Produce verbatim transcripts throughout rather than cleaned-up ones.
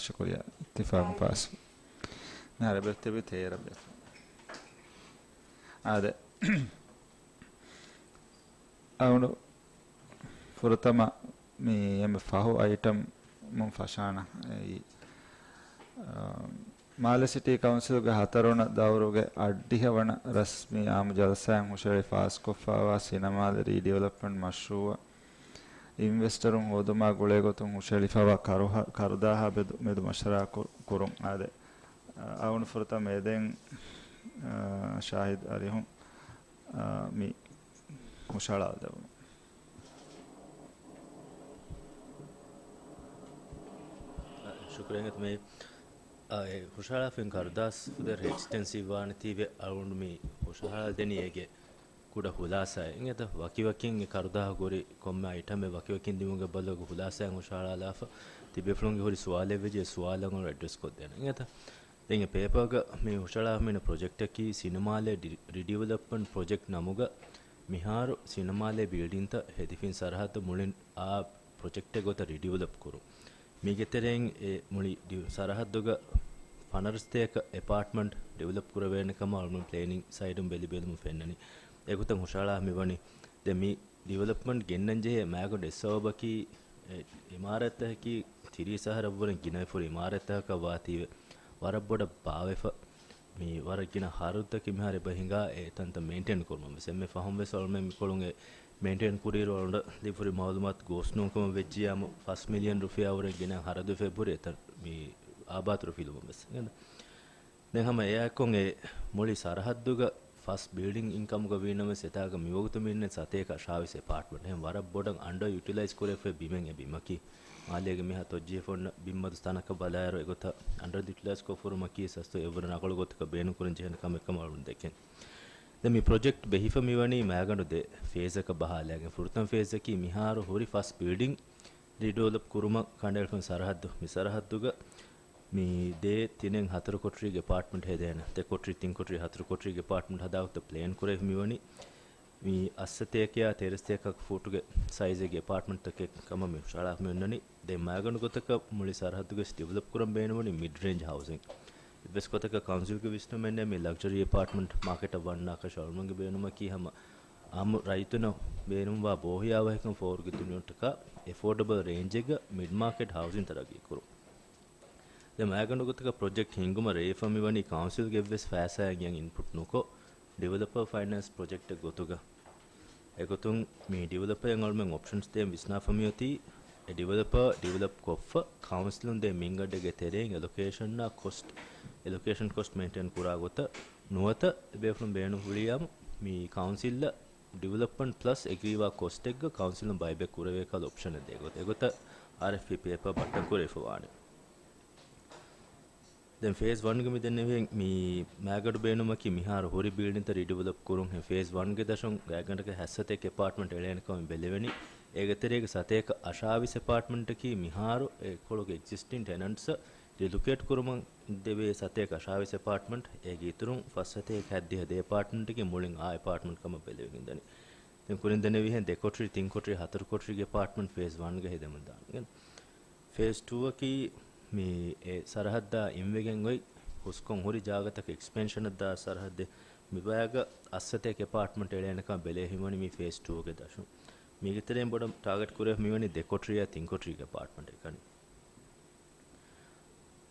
ޝުކުރިއްޔާ. އިއްތިފާގުން ފާސް. މިހާރު އެބައޮތްތެރި ތޭރަ ބޭފުޅުން. އާދެ. އަޅުގަނޑު ފުރަތަމަ މި އެންމެ ފަހު އައިޓަމުން ފަށާނަން. އެއީ، އާ، މާލެ ސިޓީ ކައުންސިލްގެ ހަތަރުވަނަ ދައުރުގެ އަށްޑިހަ ވަނަ ރަސްމީ އާއްމު ޖަލްސާއިން ހުށަހެޅި ފާސްކޮށްފައިވާ ސިނަމާލެ ރީޑިވެލޮޕްމަންޓް މަޝްރޫއަށް އިންވެސްޓަރުން ހޯދުމާ ގުޅޭގޮތުން ހުށަހެޅިފައިވާ ކަރުހަ-، ކަރުދާހާ މެދު، މެދު މަޝްވަރާ ކު-، ކުރުން. އާދެ، އަ، އަޅުގަނޑު ފުރަތަމަ އެދެން، އާ، ޝާހިދު އަރިހުން، އާ، މި ހުށަހަޅާލަދެއްވުން. އަ، ޝުކުރިއްޔާ އެނގޭތަ މޭ. އާ، އެ ހުށަހަޅާފައި ކަރުދާސް ފުދޭ އެކްސްޓެންސިވް ވާނެތީވެ އަޅުގަނޑު މި ހުށަހަޅާދެނީ އޭގެ ކުޑަ ހުލާސާއެއް. އެނގޭތަ؟ ވަކިވަކިން އެ ކަރުދާހަށް ހުރި ކޮންމެ އައިޓަމެއް ވަކިވަކިން ދިމުގެ ބަދަލުގަ ހުލާސާއެއް ހުށަހަޅާލާފަ، ތިބޭފުޅުންގެ ހުރި ސުވާލެއް ވެއްޖެ، ސުވާލަށް އަޅުގަނޑު އެޑްރެސް ކޮށްދޭނަން. އެނގޭތަ؟ ދެން އެ ޕޭޕާގަ މި ހުށަހަޅާ ހިމެނޭ ޕްރޮޖެކްޓަކީ ސިނަމާލޭ ޑި-، ރީޑިވެލޮޕްމަންޓް ޕްރޮޖެކްޓް ނަމުގަ މިހާރު ސިނަމާލޭ ބިލްޑިންތައް ހެދިފިން ސަރަހައްދު މުޅިން އާ ޕްރޮޖެކްޓެއް ގޮތަށް ރީޑިވެލޮޕް ކުރުން. މީގެ ތެރެއިން އެ މުޅި ޑި-، ސަރަހައްދުގަ ފަނަރަ ސަތޭކަ އެޕާޓްމަންޓް ޑިވެލޮޕް ކުރެވޭނެ ކަމަށް އަޅުގަނޑު ޕްލޭނިން ސައިޑުން ބެލި ބެލުމުން ފެންނަނީ. އެގޮތަށް ހުށަހަޅާ މިވަނީ. ދެން މި ޑިވެލޮޕްމަންޓް ގެންނަން ޖެހޭ މައިގަނޑު އެއް ސަބަބަކީ، އެ، އިމާރާތްތަކަކީ ތިރީސް އަހަރަށް ވުރެ ގިނަ އެފަރު އިމާރާތްތަކަކަށް ވާތީވެ، ވަރަށް ބޮޑަށް ބާވެފަ، މި ވަރަށް ގިނަ ހަރަދުތަކެއް މިހާރު އެބަ ހިނގާ އެ ތަންތަން މެއިންޓެއިން ކުރުމަށް ވެސް. އެންމެ ފަހުން ވެސް އަޅުމެން މިކޮޅުން އެ މެއިންޓެއިން ކުރިއިރު އަޅުގަނޑަށް ލިބިފަ ހުރި މައުލޫމާތު ގޯސް ނޫންކަމަށް ވެއްޖިއްޔާމު ފަސް މިލިއަން ރުފިޔާ ވުރެ ގިނަ ހަރަދު އެބަ ހުރި އެތަން މި އާބާތުރަ ފިލުވަން ވެސް. ދެން ހަމަ އެއާއެކު އެ މުޅި ސަރަހައްދުގަ ފަސް ބިލްޑިން އިންކަމުގަ ވީނަމަވެސް އެތާގަ މިވަގުތު މި އިންނަ ސަތޭކަ އަށާވީސް އެޕާޓްމަންޓް. އެހެން ވަރަށް ބޮޑަށް އަންޑަރ ޔުޓިލައިޒް ކުރެވިފައި ބިމެއް އެ ބިމަކީ. މާލޭގެ މިހާ ތޮއްޖެހިފަ އޮންނަ ބިންމަދު ތަނަކަށް ބަލާއިރު އެގޮތަށް އަންޑަރ ޔުޓިލައިޒް ކޮށްފަ ހުރުމަކީ ސަސްތު އެއްވަރު ނަގަޅު ގޮތަކަށް ބޭނުންކުރަން ޖެހޭނެ ކަމެއް ކަމަށް އަޅުގަނޑު ދެކެން. ދެން މި ޕްރޮޖެކްޓް ބެހިފަ މިވަނީ މައިގަނޑު ދެ ފޭޒަކަށް ބަހާލައިގެން. ފުރަތަމަ ފޭޒަކީ މިހާރު ހުރި ފަސް ބިލްޑިން ރީޑިވެލޮޕް ކުރުމަށް ކަނޑައެޅިފައި ހުން ސަރަހައްދު. މި ސަރަހައްދުގަ މި ދޭއް ތިނެއް ހަތަރު ކޮޓަރީގެ އެޕާޓްމަންޓް ހެދޭނެ. ދެ ކޮޓަރި، ތިން ކޮޓަރި، ހަތަރު ކޮޓަރީގެ އެޕާޓްމަންޓް ހަދާ ގޮތަށް ޕްލޭން ކުރެވި މިވަނީ. މި އަށް ސަތޭކައާ ތޭރަ ސަތޭކަ ފޫޓުގެ ސައިޒެއްގެ އެޕާޓްމަންޓްތަކެއް ކަމަށް މި ހުށަހަޅާފަ މި އޮންނަނީ. ދެން މައިގަނޑު ގޮތަކަށް މުޅި ސަރަހައްދުގަ ވެސް ޑިވެލޮޕް ކުރަން ބޭނުންވަނީ މިޑް ރޭންޖް ހައުސިން. އެއްވެސް ގޮތަކަށް ކައުންސިލްގެ ވިސްނުމެއް ނެތް މި ލަގްޒަރީ އެޕާޓްމަންޓް މާކެޓަށް ވަންނާކަށް. އަޅުގަނޑުގެ ބޭނުމަކީ ހަމަ އާއްމު ރައްޔިތުންނަށް ބޭނުންވާ ބޯހިޔާވަހިކަން ފޯރުގެ ދުނިޔެއަށްޓަކާ އެފޯޑަބަލް ރޭންޖެއްގަ މިޑް މާކެޓް ހައުސިން ތަރައްގީ ކުރުން. ދެން މައިގަނޑު ގޮތަކަށް ޕްރޮޖެކްޓް ހިންގުމަށް ރޭވިފަ މިވަނީ ކައުންސިލްގެ އެއްވެސް ފައިސާއެއް އިންޕުޓް ނުކޮށް، ޑިވެލޮޕަރ ފައިނޭންސް ޕްރޮޖެކްޓެއް ގޮތުގަ. އެގޮތުން މި ޑިވެލޮޕަރ އަޅުމެން އޮޕްޝަންސް ދޭން ވިސްނާފަ މިއޮތީ، އެ ޑިވެލޮޕަރ ޑިވެލޮޕް ކޮށްފަ، ކައުންސިލުން ދޭ މިންގަނޑެއްގެ ތެރެއިން އެލޮކޭޝަންއާ ކޮސްޓް، އެލޮކޭޝަން ކޮސްޓް މެއިންޓެއިން ކުރާ ގޮތަށް ނުވަތަ ބޭފުޅުން ބޭނުން ހުޅިޔާމު މި ކައުންސިލްއަށް ޑިވެލޮޕްމަންޓް ޕްލަސް އެގްރީވާ ކޮސްޓެއްގަ ކައުންސިލުން ބައިބެކް ކުރެވޭ ކަހަލަ އޮޕްޝަނެއް ދޭ ގޮތަށް. އެގޮތަށް އާރްއެފްޕީ ޕޭޕާ ބައްޓަން ކުރެވިފަ ވާނެ. ދެން ފޭޒް ވަންގެ މި ދެންނެވިހެން މި މައިގަނޑު ބޭނުމަކީ މިހާރު ހުރި ބިލްޑިންތައް ރީޑިވެލޮޕް ކުރުން. ހެން ފޭޒް ވަންގެ ދަށުން ގާތްގަނޑަކަށް ހަތް ސަތޭކަ އެޕާޓްމަންޓް އެޅޭނެ ކަމަށް ބެލެވެނީ. އޭގެ ތެރޭގަ ސަތޭކަ އަށާވީސް އެޕާޓްމަންޓަކީ މިހާރު އެ ކޮޅުގެ އެގްޒިސްޓިން ޓެނަންޓްސް ރިލޮކޭޓް ކުރުމަށް ދެވޭ ސަތޭކަ އަށާވީސް އެޕާޓްމަންޓް. އޭގެ އިތުރުން ފަސް ސަތޭކަ ހަތްދިހަ ދޭ އެޕާޓްމަންޓަކީ މުޅިން އާ އެޕާޓްމަންޓް ކަމަށް ބެލެވިގެންދަނީ. ދެން ކުރިން ދެންނެވިހެން ދެ ކޮޓަރި، ތިން ކޮޓަރި، ހަތަރު ކޮޓަރީގެ އެޕާޓްމަންޓް ފޭޒް ވަންގަ ހެދެމުން ދާނެ. ފޭޒް ޓޫއަކީ މި އެ ސަރަހައްދާ އިންވެގެން އޮތް ހުސްކޮށް ހުރި ޖާގަތަކަށް އެކްސްޕެންޝަނަށް ދާ ސަރަހައްދެއް. މި ބަޔަކަށް އަށް ސަތޭކަ އެޕާޓްމަންޓް އެޅޭނެކަން ބެލެވި މިވަނީ މި ފޭޒް ޓޫގެ ދަށުން. މީގެ ތެރެއިން ބޮޑަށް ޓާގެޓް ކުރެވި މިވަނީ ދެ ކޮޓަރިއާ ތިން ކޮޓަރީގެ އެޕާޓްމަންޓް އެކަނި.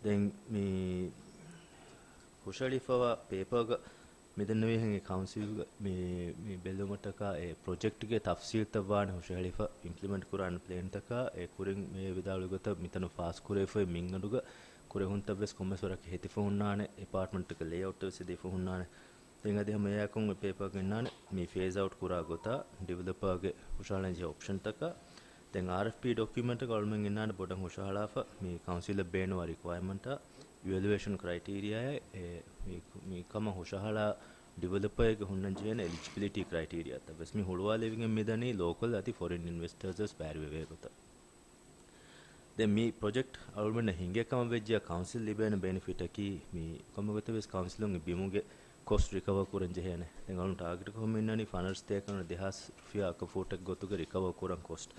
ދެން މި ހުށަހެޅިފައިވާ ޕޭޕާގަ މިދެންނެވިހެން އެ ކައުންސިލްގަ މި، މި ބެލުމަށްޓަކާ އެ ޕްރޮޖެކްޓްގެ ތަފްސީލްތައް ވާނެ ހުށަހެޅިފަ، އިމްޕްލިމެންޓް ކުރާނެ ޕްލޭންތަކާ އެ ކުރިން މި ވިދާޅުވި ގޮތަށް މިތަނުން ފާސް ކުރެވިފައި މިންގަނޑުގަ ކުރެހުންތައް ވެސް ކޮންމެސް ވަރަކަށް ހެދިފަ ހުންނާނެ، އެޕާޓްމަންޓްތަކަށް ލޭއައުޓް ވެސް ހެދިފަ ހުންނާނެ. ދެން އަދި ހަމަ އެއާއެކު އެ ޕޭޕާގަ އިންނާނެ މި ފޭޒް އައުޓް ކުރާ ގޮތާ ޑިވެލޮޕަރގެ ހުށަހަޅަން ޖެހޭ އޮޕްޝަންތަކާ. ދެން އާރްއެފްޕީ ޑޮކިއުމެންޓްގަ އަޅުމެން އިންނާނެ ބޮޑަށް ހުށަހަޅާފަ މި ކައުންސިލަށް ބޭނުންވާ ރިކުއަރމަންޓާ، އިވެލުއޭޝަން ކްރައިޓީރިއާއާ، އެ، މި، މި ކަމަށް ހުށަހަޅާ ޑިވެލޮޕަރއެއްގެ ހުންނަން ޖެހޭނެ އެލިޖިބިލިޓީ ކްރައިޓީރިއާތައް ވެސް މި ހުޅުވާލެވިގެން މިދަނީ ލޯކަލް އަދި ފޮރިން އިންވެސްޓަރސް ވެސް ބައިވެރިވެވޭ ގޮތަށް. ދެން މި ޕްރޮޖެކްޓް އަޅުގަނޑަށް ހިނގޭ ކަމަށް ވެއްޖެޔާ ކައުންސިލް ލިބޭނެ ބެނިފިޓަކީ މި ކޮންމެ ގޮތެއް ވެސް ކައުންސިލުން ބިމުގެ ކޮސްޓް ރިކަވަރ ކުރަން ޖެހޭނެ. ދެން އަޅުން ޓާގެޓް ކޮށް މިންނަނީ ފަނަރަ ސަތޭކަ ދެހާސް ރުފިޔާ އަކަ ފޫޓެއް ގޮތުގެ ރިކަވަރ ކުރަން ކޮސްޓް.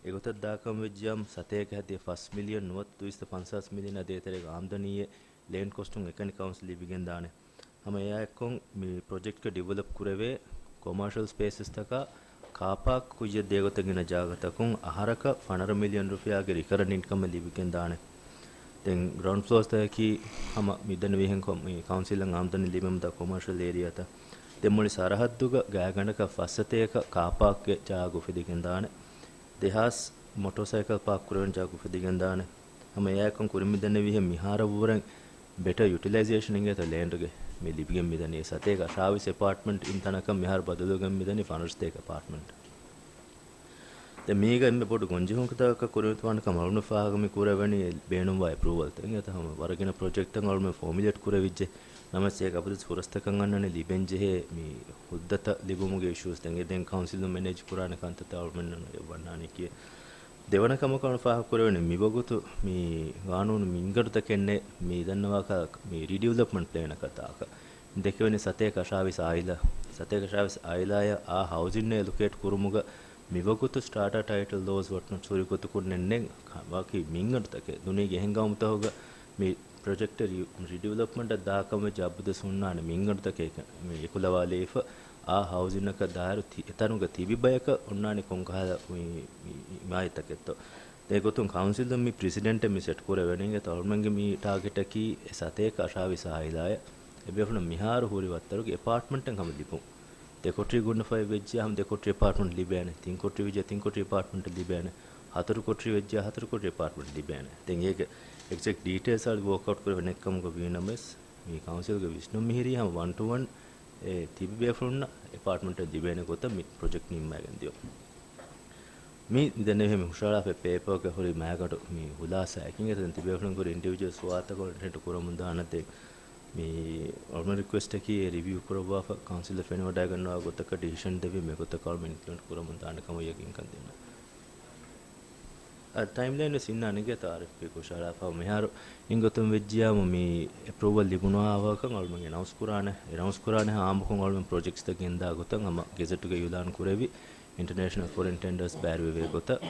އެގޮތަށް ދާކަން ވެއްޖިއްޔާ ސަތޭކަ ހަތްދިހަ ފަސް މިލިއަން ނުވައްތަ ދުއިސައްތަ ފަންސާސް މިލިއަން އަދި އެތެރޭގެ އާމްދަނީއެއް ލޭންޑް ކޮސްޓުން އެކަނި ކައުންސިލް ލިބިގެންދާނެ. ހަމަ އެއާއެއްކޮށް މި ޕްރޮޖެކްޓްގެ ޑިވެލޮޕް ކުރެވޭ ކޮމާޝަލް ސްޕޭސަސްތަކާ ކާޕާކް ކުއްޔަށް ދޭގޮތަށް ގިނަ ޖާގަތަކުން އަހަރަކަށް ފަނަރަ މިލިއަން ރުފިޔާގެ ރިކަރަންޓް އިންކަމެއް ލިބިގެންދާނެ. ދެން ގްރައުންޑް ފްލޯސްތަކަކީ ހަމަ މިދަނީ ވީހެން ކޮ-، މި ކައުންސިލަށް އާމްދަނީ ލިބެމުންދާ ކޮމާޝަލް އޭރިއާތައް. ދެން މުޅި ސަރަހައްދުގަ ގާތްގަނޑަކަށް ފަސް ސަތޭކަ ކާޕާކްގެ ޖާގަ އުފެދިގެންދާނެ. ދެހާސް މޮޓޯސައިކަލް ޕާކް ކުރެވެން ޖާގަ އުފެދިގެންދާނެ. ހަމަ އެއާއެކުން ކުރިން މިދަނީ ވީހެން މިހާރަށްވުރެން ބެޓަ ޔުޓިލައިޒޭޝަން އިނގޭތޯ ލޭންޑްގެ މި ލިބިގެން މިދަނީ ސަތޭކަ އަށާވީސް އެޕާޓްމަންޓް އިން ތަނަކަށް މިހާރު ބަދަލުވެގެން މިދަނީ ފަނަރަ ސަތޭކަ އެޕާޓްމަންޓް. ދެން މީގަ އެންމެ ބޮޑު ގޮންޖެހުންތަކަކަށް ކުރިމަތިވާނެކަމަށް އަޅުގަނޑު ފާހަގަ މި ކުރެވެނީ ބޭނުންވާ އެޕްރޫވަލްތައް އިނގޭތަ؟ ހަމަ ވަރަށް ގިނަ ޕްރޮޖެކްޓްތައް އަޅުމެން ފޯމިއުލޭޓް ކުރެވިއްޖެ. ނަމަވެސް އޭގެ އަބަދުވެސް ފުރަސްތަކަށް އަންނަނީ ލިބެން ޖެހޭ މި ހުއްދަތައް ލިބުމުގެ އިޝޫސް ދެން އެ ދެން ކައުންސިލުން މެނޭޖް ކުރާނެ ކަންތައްތައް އަޅުމެންނަށް ވަންނާނީ ކިޔޭ. ދެވަނަ ކަމަކަށް ފާހަގަ ކުރެވެނީ މިވަގުތު މި ގާނޫނު މިންގަނޑުތަކެއް ނެތް މި ދަންނަވާކަށް މި ރީޑިވެލޮޕްމަންޓް ޕްލޭނަކަށް ދާކަށް. ދެކެވެނީ ސަތޭކަ އަށާވީސް އާއިލާ، ސަތޭކަ އަށާވީސް އާއިލާއަށް އާ ހައުސިން އެލޮކޭޓް ކުރުމުގަ މިވަގުތު ސްޓާޓާ ޓައިޓަލް ލޯސް ވައްޓުން ސުރިކޮތަކުންނެއް ނެތް ވަކި މިންގަނޑުތަކެއް ދުނިޔޭގެ އެހެން ގައުމުތަކުގަ މި ޕްރޮޖެކްޓެއް ރި-، ރީޑިވެލޮޕްމަންޓަށް ދާކަމަށް ވެއްޖެ އަބަދުވެސް ހުންނާނެ މިންގަނޑުތަކެއް މި އެކުލަވާލައިފަ، އާ ހައުސިންއަކަށް ދާއިރު ތި-، އެތަނުގަ ތިބި ބަޔަކަށް އޮންނާނެ ކޮންކަހަލަ މި، މި، މި ހިމާޔަތްތަކެއްތޯ. އެގޮތުން ކައުންސިލުން މި ޕްރެސިޑެންޓެއް މި ސެޓް ކުރެވެނީ އިނގޭތޯ އަޅުމެންގެ މި ޓާގެޓަކީ އެ ސަތޭކަ އަށާވީސް އާއިލާއަށް އެބޭފުޅުން މިހާރު ހުރި ވައްތަރުގެ އެޕާޓްމަންޓެއް ހަމަ ލިބުން. ދެ ކޮޓަރި ގުނޑަފައި ވެއްޖެ ހަމަ ދެ ކޮޓަރި އެޕާޓްމަންޓް ލިބޭނެ. ތިން ކޮޓަރި ވެއްޖެ ތިން ކޮޓަރި އެޕާޓްމަންޓް ލިބޭނެ. ހަތަރު ކޮޓަރި ވެއްޖެ ހަތަރު ކޮޓަރި އެޕާޓްމަންޓް ލިބޭނެ. ދެން އޭގެ އެގްޒެކްޓް ޑީޓެއިލްސް އަޅު ވޯކްއައުޓް ކުރެވޭނެ ކަމުގަ ވީނަމަވެސް، މި ކައުންސިލްގެ ވިސްނުން މިހިރީ ހަމަ ވަން ޓު ވަން އެ ތިބި ބޭފުޅުންނަށް އެޕާޓްމަންޓެއް ލިބޭނެ ގޮތަށް މި ޕްރޮޖެކްޓް ނިންމައިގެން ދިޔުން. މި ދެންނެވިހެން މި ހުށަހަޅާފައި ޕޭޕަރގަ ހުރި މާގަޑު މި ހުލާސާއަކީ ދެން ތިބޭފުޅުން ކުރި އިންޑިވިޖުއަލް ސުވާލުތަކަށް އެޓެންޑް ކުރަމުން ދާނަށް ދެން މި އަޅުގަނޑު ރިކުއެސްޓަކީ އެ ރިވިއު ކުރައްވާފަ ކައުންސިލަށް ފެނިވަޑައިގަންނަވާ ގޮތަކަށް ޑިސިޝަން ދެވި މި ގޮތަކަށް އަޅުގަނޑު އިމްޕްލިމެންޓް ކުރަމުން ދާނެ ކަމަށް ޔަގީންކަން ދިންނަ. އަ، ޓައިމްލައިން ވެސް އިންނާނެ އިނގޭތޯ އާރްއެފްޕީ ހުށަހަޅާފަ މިހާރު އިން ގޮތުން ވެއްޖިއްޔާމު މި އެޕްރޫވަލް ލިބުނުވާ ވަހަކަށް އަޅުމެން އެނައުންސް ކުރާނެ. އެނައުންސް ކުރާނެ ހާ އާއްމުކޮށް އަޅުމެން ޕްރޮޖެކްޓްސްތައް ގެންދާ ގޮތަށް ހަމަ ގެޒެޓުގަ އިއުލާން ކުރެވި އިންޓަރނޭޝަނަލް ފޮރިން ޓެންޑަރސް ބައިވެރިވޭ ގޮތަށް.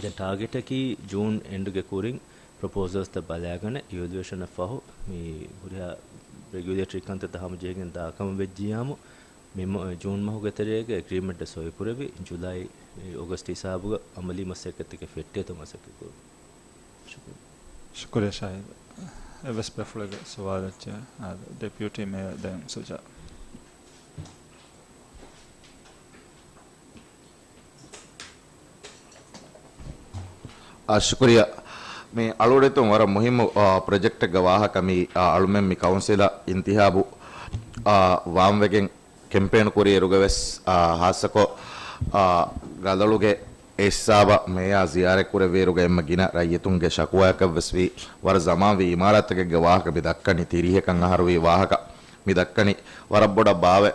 ދެން ޓާގެޓަކީ ޖޫން އެންޑްގެ ކުރިން ޕްރޮޕޯސަލްސްތައް ބަލާގަނެ އިވެލުއޭޝަނަށް ފަހު މި ހުރިހާ ރެގިއުލޭޓަރީ ކަންތައްތައް ހަމަޖެހިގެން ދާކަމަށް ވެއްޖިއްޔާމު މި މަ-، ޖޫން މަހުގެ ތެރޭގަ އެގްރީމެންޓް ސޮއި ކުރެވި ޖުލައި އޮގަސްޓް ހިސާބުގަ އަމަލީ މަސައްކަތްތަކެއް ފެއްޓޭތޯ މަސައްކަތް ކުރުން. ޝުކުރިއްޔާ ޝާހިދު. އެއްވެސް ބޭފުޅެއްގެ ސުވާލެއް ޖެހޭ. އާ، ޑެޕިއުޓީ މޭޔަރ ދެން ސުޖާ. އާ، ޝުކުރިއްޔާ. މި އަޅުގަޑު ވަރަށް މުހިއްމު، އާ، ޕްރޮޖެކްޓެއްގެ ވާހަކަ މި، އާ، އަޅުމެން މި ކައުންސިލަށް އިންތިހާބު، އާ، ވާންވެގެން ކެމްޕޭން ކުރި އިރުގަ ވެސް، އާ، ހާއްސަކޮށް، އާ، ގަލޮޅުގެ އެ ހިސާބަށް މޭޔާ ޒިޔާރަތް ކުރެއްވި އިރުގަ އެންމެ ގިނަ ރައްޔިތުންގެ ޝަކުވާއަކަށް ވެސް ވީ، ވަރަށް ޒަމާންވީ އިމާރާތްތަކެއްގެ ވާހަކަ މި ދައްކަނީ، ތިރީހަކަށް އަހަރުވީ ވާހަކަ މި ދައްކަނީ، ވަރަށް ބޮޑަށް ބާވެ.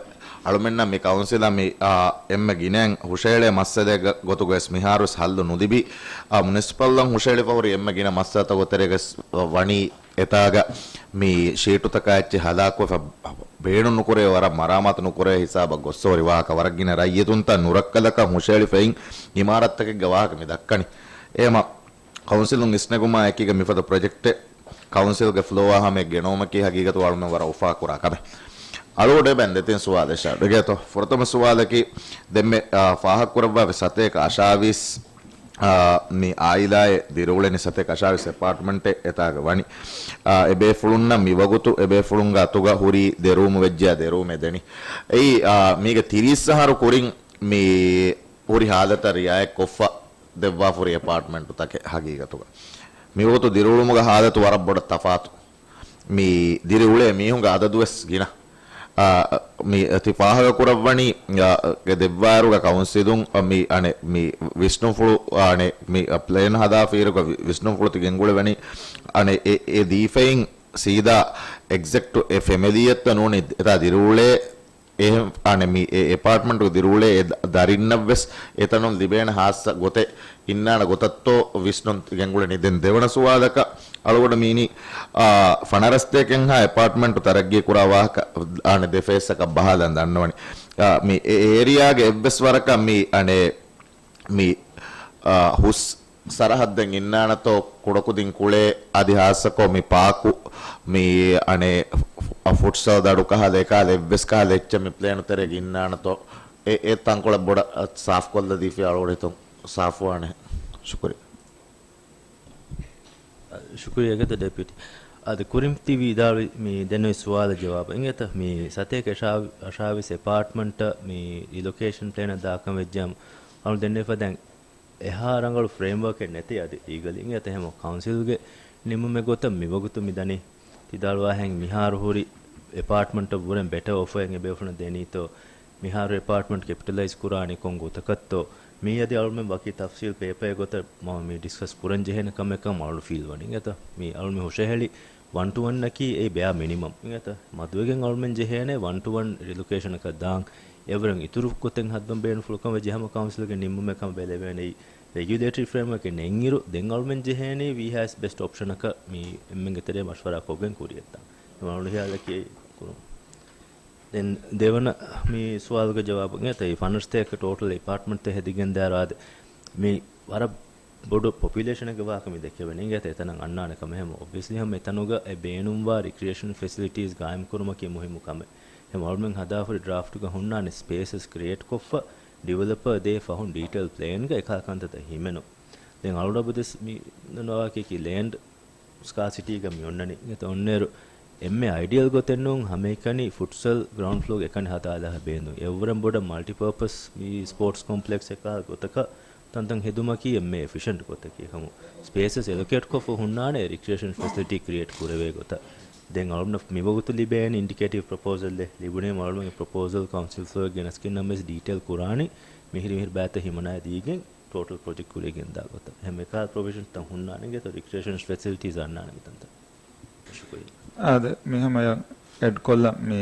އަޅުމެންނަށް މި ކައުންސިލަށް މި، އާ، އެންމެ ގިނައިން ހުށަހެޅޭ މައްސަލައެއްގެ ގޮތުގަ ވެސް މިހާރުވެސް ހައްލު ނުލިބި، އާ، މުނިސިޕަލްއަށް ހުށަހެޅިފަ ހުރި އެންމެ ގިނަ މައްސަލަތަކުގެ ތެރޭގަ ވެސް ވަނީ އެތާގަ މި ޝީޓުތަކާ އެއްޗެއް ހަލާކުވެފަ ބޭނުން ނުކުރޭ، ވަރަށް މަރާމާތު ނުކުރޭ ހިސާބަށް ގޮއްސަ ހުރި ވާހަކަ، ވަރަށް ގިނަ ރައްޔިތުންތައް ނުރައްކަލަކަށް ހުށަހެޅިފައި އިމާރާތްތަކެއްގެ ވާހަކަ މި ދައްކަނީ. އެހެމަ ކައުންސިލުން ވިސްނެގުމާ އެކީގަ މިފަދަ ޕްރޮޖެކްޓެއް ކައުންސިލްގެ ފްލޯއާ ހަމަޔަށް ގެނައުމަކީ ހަގީގަތު އަޅުމެން ވަރަށް އުފާކުރާ ކަމެއް. އަޅުގަޑު އެބައިން ދެތިން ސުވާލެއް ޝާޑުގޭތޯ. ފުރަތަމަ ސުވާލަކީ ދެންމެ، އާ، ފާހަގަކުރައްވާފަ ސަތޭކަ އަށާވީސް އާ، މި އާއިލާއެއް ދިރިއުޅެނީ ސަތޭކަ އަށާވީސް އެޕާޓްމަންޓެއް އެތާގަ ވަނީ. އާ، އެބޭފުޅުންނަށް މިވަގުތު އެބޭފުޅުންގެ އަތުގަ ހުރީ ދެ ރޫމު ވެއްޖެޔާ ދެ ރޫމެއް ދެނީ. އެއީ، އާ، މީގެ ތިރީސް އަހަރު ކުރިން މި ހުރި ހާލަތަށް ރިއާޔަތްކޮށްފަ ދެއްވާފަ ހުރި އެޕާޓްމަންޓުތަކެއް ހަގީގަތުގަ. މިވަގުތު ދިރިއުޅުމުގެ ހާލަތު ވަރަށް ބޮޑަށް ތަފާތު. މި ދިރިއުޅޭ މީހުންގެ އަދަދުވެސް ގިނަ. އާ، މި ތި ފާހަގަކުރައްވަނީ، އާ، ގެ ދެއްވާއިރުގަ ކައުންސިލުން، އާ، މި އަނެއް މި ވިސްނުންފުޅު، އާ، އަނެއް މި، އާ، ޕްލޭން ހަދާފަ އިރުގަ ވި-، ވިސްނުންފުޅު ތި ގެންގުޅެވެނީ، އަނެއް އެ، އެ ދީފައިން ސީދާ އެގްޒެކްޓު އެ ފެމިލީއެއްތަ ނޫނީ އެތާ ދިރިއުޅޭ އެހެން، އަނެއް މި އެ އެޕާޓްމަންޓުގެ ދިރިއުޅޭ އެ ދަ-، ދަރިންނަށްވެސް އެތަނުން ލިބޭނެ ހާއްސަ ގޮތެއް އިންނާނެ ގޮތަށްތޯ ވިސްނުން ގެންގުޅެނީ. ދެން ދެވަނަ ސުވާލަކަށް އަޅުގަޑު މީނީ، އާ، ފަނަރަ ސަތޭކައެއްހާ އެޕާޓްމަންޓު ތަރައްގީ ކުރާ ވާހަކަ، އަނެއް ދެ ފޭސްއަކަށް ބަހާލަން ދަންނަވަނީ. އާ، މި އެ އޭރިއާގެ އެއްވެސް ވަރަކަށް މި، އަނެއް، މި ހުސް ސަރަހައްދެއް އިންނާނެތޯ ކުޑަކުދިން ކުޅޭ އަދި ހާއްސަކޮށް މި ޕާކު މި އަނެއް ފުޓްސަލް ދަޑު ކަހަލަ އެކާލަ އެއްވެސް ކަހަލަ އެއްޗެއް މި ޕްލޭނު ތެރޭގަ އިންނާނެތޯ އެ އެ ތަންކޮޅެއް ބޮޑަށް ސާފްކޮށްލަދީފި އަޅުގަނޑު ހިތުން ސާފުވާނެ. ޝުކުރިއްޔާ. ޝުކުރިއްޔާ ގެތަ ޑެޕިއުޓީ. އަދި ކުރިން ތި ވިދާޅުވި މި ދެންނެވި ސުވާލަށް ޖަވާބު އިނގޭތަ؟ މި ސަތޭކަ އަށާވިސް އެޕާޓްމަންޓަށް މި ރިލޮކޭޝަން ޕްލޭނަށް ދާކަން ވެއްޖައިމު އަޅު ދެންނެވިފަ ދެން އެހާ ރަނގަޅު ފްރޭމްވަރކެއް ނެތޭ އަދި އީގަލީ އިނގޭތަ؟ ހަމަ ކައުންސިލްގެ ނިންމުމެއް ގޮތަށް މިވަގުތު މި ދަނީ ތި ދާޅުވާހެން މިހާރު ހުރި އެޕާޓްމަންޓަށް ވުރެން ބެޓަ އޮފަރެއް އެބޭފުޅުން ދެނީތޯ؟ މިހާރު އެޕާޓްމަންޓް ކެޕިޓަލައިޒް ކުރާނީ ކޮން ގޮތަކަށްތޯ؟ މީ އަދި އަޅުމެން ވަކި ތަފްސީލް ޕޭޕަރެއް ގޮތަށް މަ މި ޑިސްކަސް ކުރަން ޖެހޭނެ ކަމެއްކަން އަޅު ފީލް ވަނީ އިނގޭތަ؟ މީ އަޅު މި ހުށަހެޅި ވަން ޓު ވަން އަކީ އެއީ ބެއާ މިނިމަމް އިނގޭތަ؟ މަދުވެގެން އަޅުމެން ޖެހޭނެ ވަން ޓު ވަން ރިލޮކޭޝަނަކަށް ދާން އެވަރަށް އިތުރު ގޮތެއް ހައްދަން ބޭނުންފުޅުކަމަށް ވެއްޖެ ހަމަ ކައުންސިލްގެ ނިންމުމެއް ކަމަށް ބެލެވޭނެ. އެއީ ރެގިއުލޭޓަރީ ފްރޭމްވަރކެއް ނެތްއިރު ދެން އަޅުމެން ޖެހޭނީ ވީހާވެސް ބެސްޓް އޮޕްޝަނަކަށް މި އެންމެންގެ ތެރޭ މަޝްވަރާ ކޮށްގެން ކުރިއަށްދާން. އެ މަ އަޅު ހިޔާލަކީ ކުރުން. ދެން ދެވަނަ މި ސުވާލުގެ ޖަވާބު އިނގޭތަ؟ އެ ފަނަރަ ސަތޭކަ ޓޯޓަލް އެޕާޓްމަންޓްތައް ހެދިގެން ދާއިރު އާދެ މި ވަރަށް ބޮޑު ޕޮޕިއުލޭޝަނެއްގެ ވާހަކަ މި ދެކެވެނީ އިނގޭތަ؟ އެތަނަށް އަންނާނެ ކަމެއް ހަމަ އޮބްވިއަސްލީ ހަމަ އެތަނުގަ އެ ބޭނުންވާ ރިކްރިއޭޝަން ފެސިލިޓީސް ގާއިމްކުރުމަކީ މުހިއްމު ކަމެއް. އެހެން އަޅުމެން ހަދާފަހުރި ޑްރާފްޓުގަ ހުންނާނެ ސްޕޭސަސް ކްރިއޭޓްކޮށްފަ ޑިވެލޮޕަރ ދޭ ފަހުން ޑީޓެއިލް ޕްލޭންގަ އެކަހަލަ ކަންތައްތައް ހިމެނު. ދެން އަޅުގަނޑު އަބަދުވެސް މި ދަންނަވާކީ ލޭންޑް ސްކާސިޓީގަ މި އޮންނަނީ. އެތަ އޮންނައިރު އެންމެ އައިޑިއަލް ގޮތެއް ނޫން ހަމައެކަނި ފުޓްސަލް ގްރައުންޑް ފްލޯގަ އެކަނި ހަދާލާ ބޭނުން. އެއަށްވުރެން ބޮޑަށް މަލްޓިޕާޕަސް މި ސްޕޯޓްސް ކޮމްޕްލެކްސް އެކާ ގޮތަކަށް ތަންތަން ހެދުމަކީ އެންމެ އެފިޝަންޓް ގޮތަކީ. އެކަމު ސްޕޭސަސް އެލޮކޭޓްކޮށްފަ ހުންނާނެ ރިކްރިއޭޝަން ފެސިލިޓީ ކްރިއޭޓް ކުރެވޭ ގޮތަށް. ދެން އަޅުގަނޑަށް މިވަގުތު ލިބޭނީ އިންޑިކޭޓިވް ޕްރޮޕޯސަލްއެއް. ލިބުނީމަ އަޅުގަނޑުގެ ޕްރޮޕޯސަލް ކައުންސިލް ފްލޯއަށް ގެނަސްގެން ނަމަވެސް ޑީޓެއިލް ކުރާނީ މިހިރި މިހިރި ބައިތައް ހިމަނާ ދީގެން ޓޯޓަލް ޕްރޮޖެކްޓް ކުރިއަށް ގެންދާ ގޮތަށް. އެހެން އެކާ ޕްރޮވިޝަންސްތައް ހުންނާނެ އިނގޭތޯ ރިކްރިއޭޝަން ފެސިލިޓީސް އަންނާނެ މިތަންތަން. ޝުކުރިއްޔާ. އާދެ، މި ހަމަޔަށް އެޑް ކޮށްލަން މި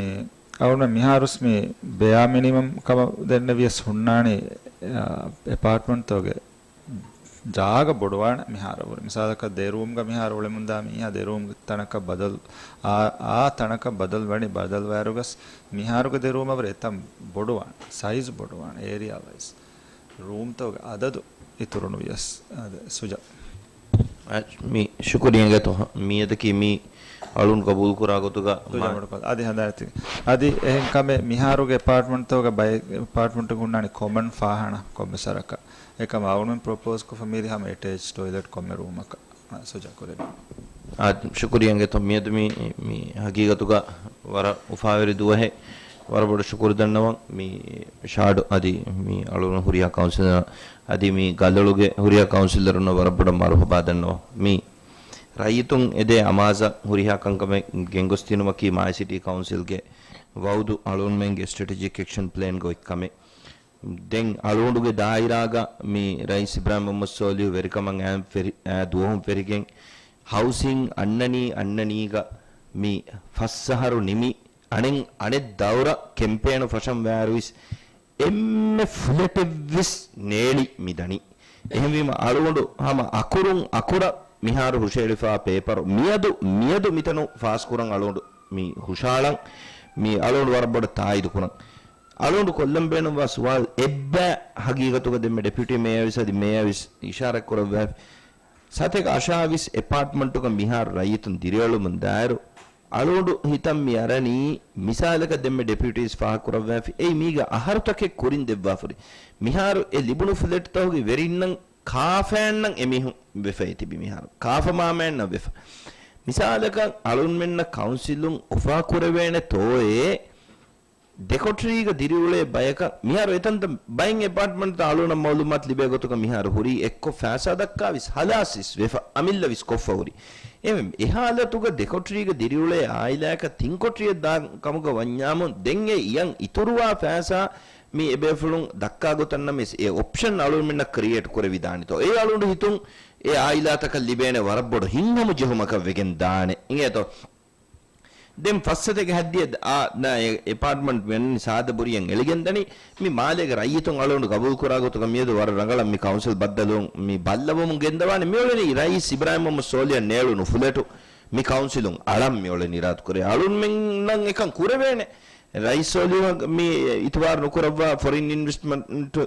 އަޅުގަނޑަށް މިހާރުސް މި ބެއާ މިނިމަމް ކަމަށް ދެންނެވިޔަސް ހުންނާނީ، އާ، އެޕާޓްމަންޓްތަކުގެ ޖާގަ ބޮޑުވާނެ މިހާރަށް ވުރެ. މިސާލަކަށް ދެ ރޫމްގަ މިހާރު އުޅެމުންދާ މީހާ ދެ ރޫމް ތަނަކަށް ބަދަލު، އާ، އާ ތަނަކަށް ބަދަލު ވަނީ ބަދަލުވާއިރުގަސް މިހާރުގެ ދެ ރޫމަށް ވުރެ އެތަން ބޮޑުވާނެ، ސައިޒް ބޮޑުވާނެ، އޭރިއާ ވައިޒް. ރޫމްތަކުގެ އަދަދު އިތުރުނުވިޔަސް. އާދެ، ސުޖާ. އަ، މި ޝުކުރިއްޔާ އިނގޭތޯ. މިއަދަކީ މި އަޅުން ގަބޫލުކުރާ ގޮތުގަ ސުޖާ މާ- މަޑުކޮށް. އަދި ހަނދާންތި. އަދި އެހެން ކަމެއް މިހާރުގެ އެޕާޓްމަންޓްތަކުގަ ބައެއް އެޕާޓްމަންޓް ހުންނާނެ ކޮމަން ފާހާނާ ކޮންމެ ސަރަކަށް. އެކަމަ އަޅުން ޕްރޮޕޯސް ކޮށްފަ މިރި ހަމަ އެޓޭޗް ޓޮއިލެޓް ކޮންމެ ރޫމަކަށް. އާ، ސުޖާ ކުރެވި. އާ، ޝުކުރިއްޔާ އިނގޭތޯ. މިއަދު މި، މި ހަގީގަތުގަ ވަރަށް އުފާވެރި ދުވަހެއް. ވަރަށް ބޮޑަށް ޝުކުރު ދަންނަވަން. މި ޝާޑު އަދި މި އަޅުން ހުރިހާ ކައުންސިލަރ އަދި މި ގަލޮޅުގެ ހުރިހާ ކައުންސިލަރުންނަށް ވަރަށް ބޮޑަށް މަރުހަބާ ދަންނަވަން. މި ރައްޔިތުން އެދޭ އަމާޒަށް ހުރިހާ ކަންކަމެއް ގެންގޮސްދިނުމަކީ މާލެ ސިޓީ ކައުންސިލްގެ ވައުދު އަޅުންމެންގެ ސްޓްރެޓެޖިކް އެކްޝަން ޕްލޭންގެ އޮތް ކަމެއް. ދެން އަޅުގަނޑުގެ ދާއިރާގަ މި ރައީސް އިބްރާހިމް މުހައްމަދު ސޯލިހު ވެރިކަމަށް އައި ފެރި-، އައި ދުވަހުން ފެށިގެން ހައުސިން އަންނަނީ އަންނަނީގަ މި ފަސް އަހަރު ނިމި އަނެއް، އަނެއް ދައުރަށް ކެމްޕޭނު ފަށަން ވާއިރުވެސް އެންމެ ފުލެޓެއްވެސް ނޭޅި މި ދަނީ. އެހެންވީމަ އަޅުގަނޑު ހަމަ އަކުރުން އަކުރަށް މިހާރު ހުށަހެޅިފާ ޕޭޕަރު މިއަދު، މިއަދު މިތަނު ފާސްކުރަން އަޅުގަނޑު މި ހުށައަޅަން، މި އަޅުގަނޑު ވަރަށް ބޮޑަށް ތާއީދު ކުރަން. އަޅުގަނޑު ކޮށްލަން ބޭނުންވާ ސުވާލު އެއްބައި ހަގީގަތުގަ ދެންމެ ޑެޕިއުޓީ މޭޔަރ ވެސް އަދި މޭޔަރ ވެސް އިޝާރަތް ކުރައްވާފި. ސަތޭކަ އަށާވީސް އެޕާޓްމަންޓުގަ މިހާރު ރައްޔިތުން ދިރިއުޅެމުން ދާއިރު، އަޅުގަނޑު ހިތަށް މި އަރަނީ، މިސާލަކަށް ދެންމެ ޑެޕިއުޓީސް ފާހަގަކުރައްވާފި، އެއީ މީގަ އަހަރުތަކެއް ކުރިން ދެއްވާފަ ހުރި. މިހާރު އެ ލިބުނު ފްލެޓްތަކުގެ ވެރިންނަށް ކާފައިންނަށް އެމީހުން ވެފައި ތިބި މިހާރު. ކާފަ މާމައިންނަށް ވެފަ. މިސާލަކަށް އަޅުންމެންނަށް ކައުންސިލުން އޮފާ ކުރެވޭނެ ތޯއޭ، ދެކޮޓަރީގަ ދިރިއުޅޭ ބަޔަކަށް މިހާރު އެތަންތަން ބައެއް އެޕާޓްމަންޓްތައް އަޅުނަށް މައުލޫމާތު ލިބޭ ގޮތުގަ މިހާރު ހުރީ އެއްކޮށް ފައިސާ ދައްކާވިސް ހަލާސްވިސް ވެފަ، އަމިއްލަވިސް ކޮށްފަ ހުރީ. އެ، އެ ހާލަތުގަ ދެކޮޓަރީގަ ދިރިއުޅޭ އާއިލާއަކަށް ތިންކޮޓަރިއަށް ދާ ކަމުގަ ވަންޏާމު ދެން އެ އިޔަން އިތުރުވާ ފައިސާ މި އެބޭފުޅުން ދައްކާ ގޮތަށް ނަމަވެސް އެ އޮޕްޝަން އަޅުންމެންނަށް ކްރިއޭޓް ކުރެވިދާނެތޯ؟ އެ އަޅުނޑު ހިތުން އެ އާއިލާތަކަށް ލިބޭނެ ވަރަށް ބޮޑު ހިތްހަމަޖެހުމަކަށް ވެގެން ދާނެ. އިނގޭތޯ؟ ދެން ފައްސަތޭކަ ހައްދިޔަ އާ، ނާ، އެ، އެޕާޓްމަންޓް މި އަންނަނީ ސާދަ ބުރިއެއް އެޅިގެންދަނީ. މި މާލޭގެ ރައްޔިތުން އަޅުގަނޑު ގަބޫލުކުރާ ގޮތުގަ މިއަދު ވަރަށް ރަނގަޅަށް މި ކައުންސިލް ބައްދަލުވުން މި ބައްލަވަމުން ގެންދަވާނެ. މިއުޅެނީ ރައީސް އިބްރާހިމް މުހައްމަދު ސޯލިހަށް ނޭޅުނު ފުލެޓު މި ކައުންސިލުން އަޅަން މިއުޅެނީ އިރާދަކުރޭ. އަޅުންމެންނަށް އެކަން ކުރެވޭނެ. ރައީސް ސޯލިހު މި އިތުބާރު ނުކުރައްވާ ފޮރިން އިންވެސްޓްމަންޓް،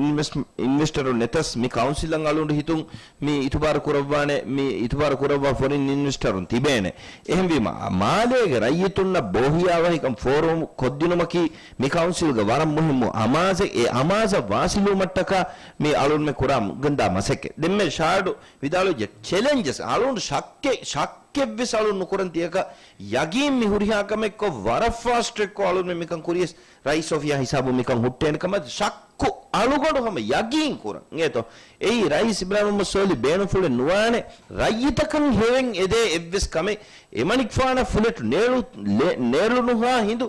އިންވެސްޓް، އިންވެސްޓަރުން ނެތަސް މި ކައުންސިލަށް އަޅުގަނޑު ހިތުން މި އިތުބާރު ކުރައްވާނެ، މި އިތުބާރު ކުރައްވާ ފޮރިން އިންވެސްޓަރުން ތިބޭނެ. އެހެންވީމަ، މާލޭގެ ރައްޔިތުންނަށް ބޯހިޔާވަހިކަން ފޯރުވުމު ކޮށްދިނުމަކީ މި ކައުންސިލްގެ ވަރަށް މުހިއްމު އަމާޒެއް. އެ އަމާޒަށް ވާސިލުވުމަށްޓަކާ މި އަޅުންމެ ކުރާ ގެންދާ މަސައްކަތް. ދެންމެ ޝާޑު ވިދާޅުވިއްޖެ ޗެލެންޖެސް އަޅުން ޝައްކެއް، ޝައްކެއްވެސް އަޅުން ނުކުރަން ތިޔަކަށް ޔަގީން މި ހުރިހާ ކަމެއްކޮށް ވަރަށް ފާސްޓް ޓްރެކްކޮށް އަޅުންމެ މިކަން ކުރިޔަސް ރައީސް އޮފީހާ ހިސާބު މިކަން ހުއްޓޭނެ ކަމަށް ޝައްކު އަޅުގަނޑު ހަމަ ޔަގީން ކުރަން އޭތޯ. އެއީ ރައީސް އިބްރާހިމް މުހައްމަދު ސޯލި ބޭނުންފުޅެއް ނުވާނެ، ރައްޔިތަކަށް ހެވެން އެދޭ އެއްވެސް ކަމެއް އެމަނިކުފާނަށް ފުލެޓު ނޭޅު-، ލެ-، ނޭޅުނުހާ ހިނދު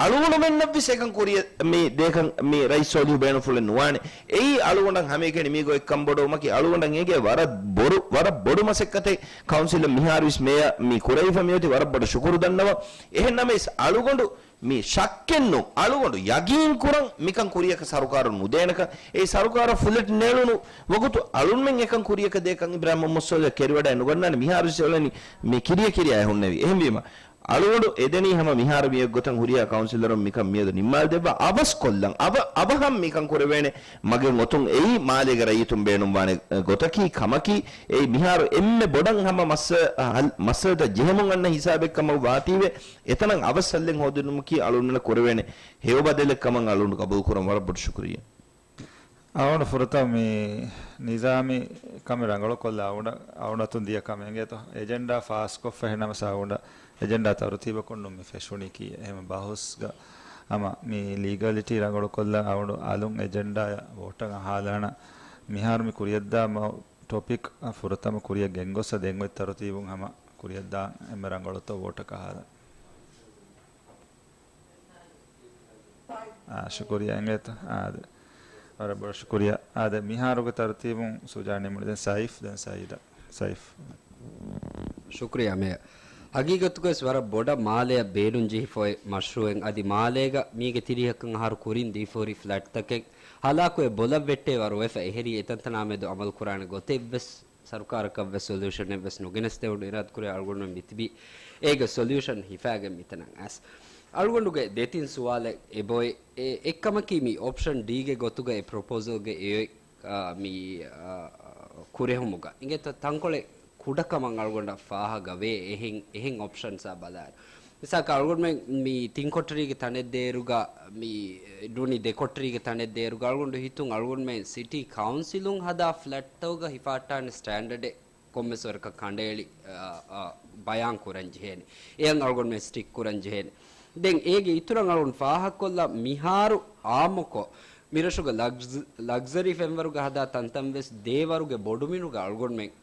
އަޅުގަނޑުމެންނަށްވެސް އެކަން ކުރިޔަ މި ދޭކަން މި ރައީސް ސޯލިހު ބޭނުންފުޅެއް ނުވާނެ. އެއީ އަޅުގަނޑަށް ހަމައެކަނި މީގޮ އެއްކަން ބޮޑުވުމަކީ އަޅުގަނޑަށް އެނގޭ ވަރަށް ބޮޑު، ވަރަށް ބޮޑު މަސައްކަތެއް ކައުންސިލަށް މިހާރުވެސް މޭޔަ މި ކުރެވިފަ މިއޮތީ ވަރަށް ބޮޑަށް ޝުކުރު ދަންނަވަން. އެހެންނަމަވެސް އަޅުގަނޑު މި ޝައްކެއްނު އަޅުގަނޑު ޔަގީން ކުރަން މިކަން ކުރިޔަކަށް ސަރުކާރުން ނުދޭނެކަން. އެ ސަރުކާރަށް ފުލެޓް ނެޅުނު ވަގުތު އަޅުންމެން އެކަން ކުރިޔަކަށް ދޭކަން އިބްރާހިމް މުހައްމަދު ސޯލިހަށް ކެރިވަޑައެއް ނުގަންނާނެ. މިހާރު ސިއޮޅެނީ މި ކިރިޔަ ކިރިޔާ ހުންނެވި. އެހެންވީމަ، އަޅުގަނޑު އެދެނީ ހަމަ މިހާރު މިއޮތް ގޮތަށް ހުރިހާ ކައުންސިލަރުން މިކަން މިއަދު ނިންމާލަދެއްވާ އަވަސް ކޮށްލަން. އަވަ، އަވަހަށް މިކަން ކުރެވޭނެ މަގެއް އޮތުން އެއީ މާލޭގެ ރައްޔިތުން ބޭނުންވާނެ ގޮތަކީ ކަމަކީ. އެއީ މިހާރު އެންމެ ބޮޑަށް ހަމަ މައްސަ-، ހަލް-، މައްސަލަތައް ޖެހެމުން އަންނަ ހިސާބެއް ކަމަށް ވާތީވެ، އެތަނަށް އަވަސް ހައްލެއް ހޯދުންމަކީ އަޅުގަނޑުމެންނަށް ކުރެވޭނެ ހެޔޮ ބަދަލެއް ކަމަށް އަޅުގަނޑު ގަބޫލު ކުރަން ވަރަށް ބޮޑު ޝުކުރިއްޔާ. އަޅުގަނޑު ފުރަތަމަ މި ނިޒާމީ ކަމެއް ރަނގަޅުކޮށްލާ އަޅުގަނޑަށް، އަޅުގަނޑު އަތުން ދިޔަ ކަމެއް އިނގޭތޯ. އެޖެންޑާ ފާސްކޮށްފަ އެހެންނަމަސް އަޅުގަނޑަށް އެޖެންޑާ ތަރުތީބަކޮށް ނޫން މި ފެށުނީކީ. އެހެން ބަހުސްގަ ހަމަ މި ލީގަލިޓީ ރަނގަޅުކޮށްލަން އަޅުގަނޑު އަލުން އެޖެންޑާއަށް ވޯޓަށް އަހާލާނަން. މިހާރު މި ކުރިޔަށްދާ މަ-، ޓޮޕިކް ފުރަތަމަ ކުރިޔަށް ގެންގޮސް ދެން އޮތް ތަރުތީބުން ހަމަ ކުރިޔަށްދާން އެންމެ ރަނގަޅުތޯ ވޯޓަކަށް އަހާލަން. އާ، ޝުކުރިއްޔާ އިނގޭތަ؟ އާދެ. ވަރަށް ބޮޑަށް ޝުކުރިއްޔާ. އާދެ، މިހާރުގެ ތަރުތީބުން ސުޖާ ނިމުނީ. ދެން ސައިފް، ދެން ސައީދާ. ސައިފް. ޝުކުރިއްޔާ މޭޔަރ. ހަގީގަތުގައި ވެސް ވަރަށް ބޮޑަށް މާލެއަށް ބޭނުންޖެހިފައި މަޝްރޫއެއް އަދި މާލޭގަ މީގެ ތިރީހަކަށް އަހަރު ކުރިން ދީފަހުރި ފްލެޓްތަކެއް ހަލާކުވެ ބޮލަށް ވެއްޓޭ ވަރު ވެފަ އެހެރީ އެތަންތަނާ މެދު އަމަލު ކުރާނެ ގޮތެއްވެސް ސަރުކާރަކަށްވެސް ސޮލިއުޝަނެއްވެސް ނުގެނެސްދެވުނު އިރާދަކުރޭ އަޅުގަނޑުމެން މިތިބީ އޭގެ ސޮލިއުޝަން ހިފާގެން މިތަނަށް އައިސް. އަޅުގަނޑުގެ ދެތިން ސުވާލެއް އެބައޮތް. އެ، އެއްކަމަކީ މި އޮޕްޝަން ޑީގެ ގޮތުގަ އެ ޕްރޮޕޯސަލްގެ އެ، އާ، މި، އާ، ކުރެހުމުގަ އިނގޭތަ ތަންކޮޅެއް ކުޑަކަމަށް އަޅުގަނޑަށް ފާހަގަވޭ އެހެން، އެހެން އޮޕްޝަންސްއާ ބަލާއިރު. މިސާލަކަށް އަޅުގަނޑުމެން މި ތިން ކޮޓަރީގެ ތަނެއް ދޭއިރުގަ، މި ނޫނީ ދެ ކޮޓަރީގެ ތަނެއް ދޭއިރުގަ އަޅުގަނޑު ހިތުން އަޅުގަނޑުމެން ސިޓީ ކައުންސިލުން ހަދާ ފްލެޓްތަކުގަ ހިފަހައްޓާނެ ސްޓޭންޑަޑެއް ކޮންމެސް ވަރަކަށް ކަނޑައެޅި، އާ، އާ، ބަޔާން ކުރަން ޖެހޭނެ. އެއަށް އަޅުގަނޑުމެން ސްޓިކް ކުރަން ޖެހޭނެ. ދެން އޭގެ އިތުރަށް އަޅުގަނޑު ފާހަގަކޮށްލާ މިހާރު އާއްމުކޮށް މިރަށުގަ ލަގްޒ-، ލަގްޒަރީ ފެންވަރުގަ ހަދާ ތަންތަން ވެސް ދޭވަރުގެ ބޮޑުމިނުގަ އަޅުގަނޑުމެން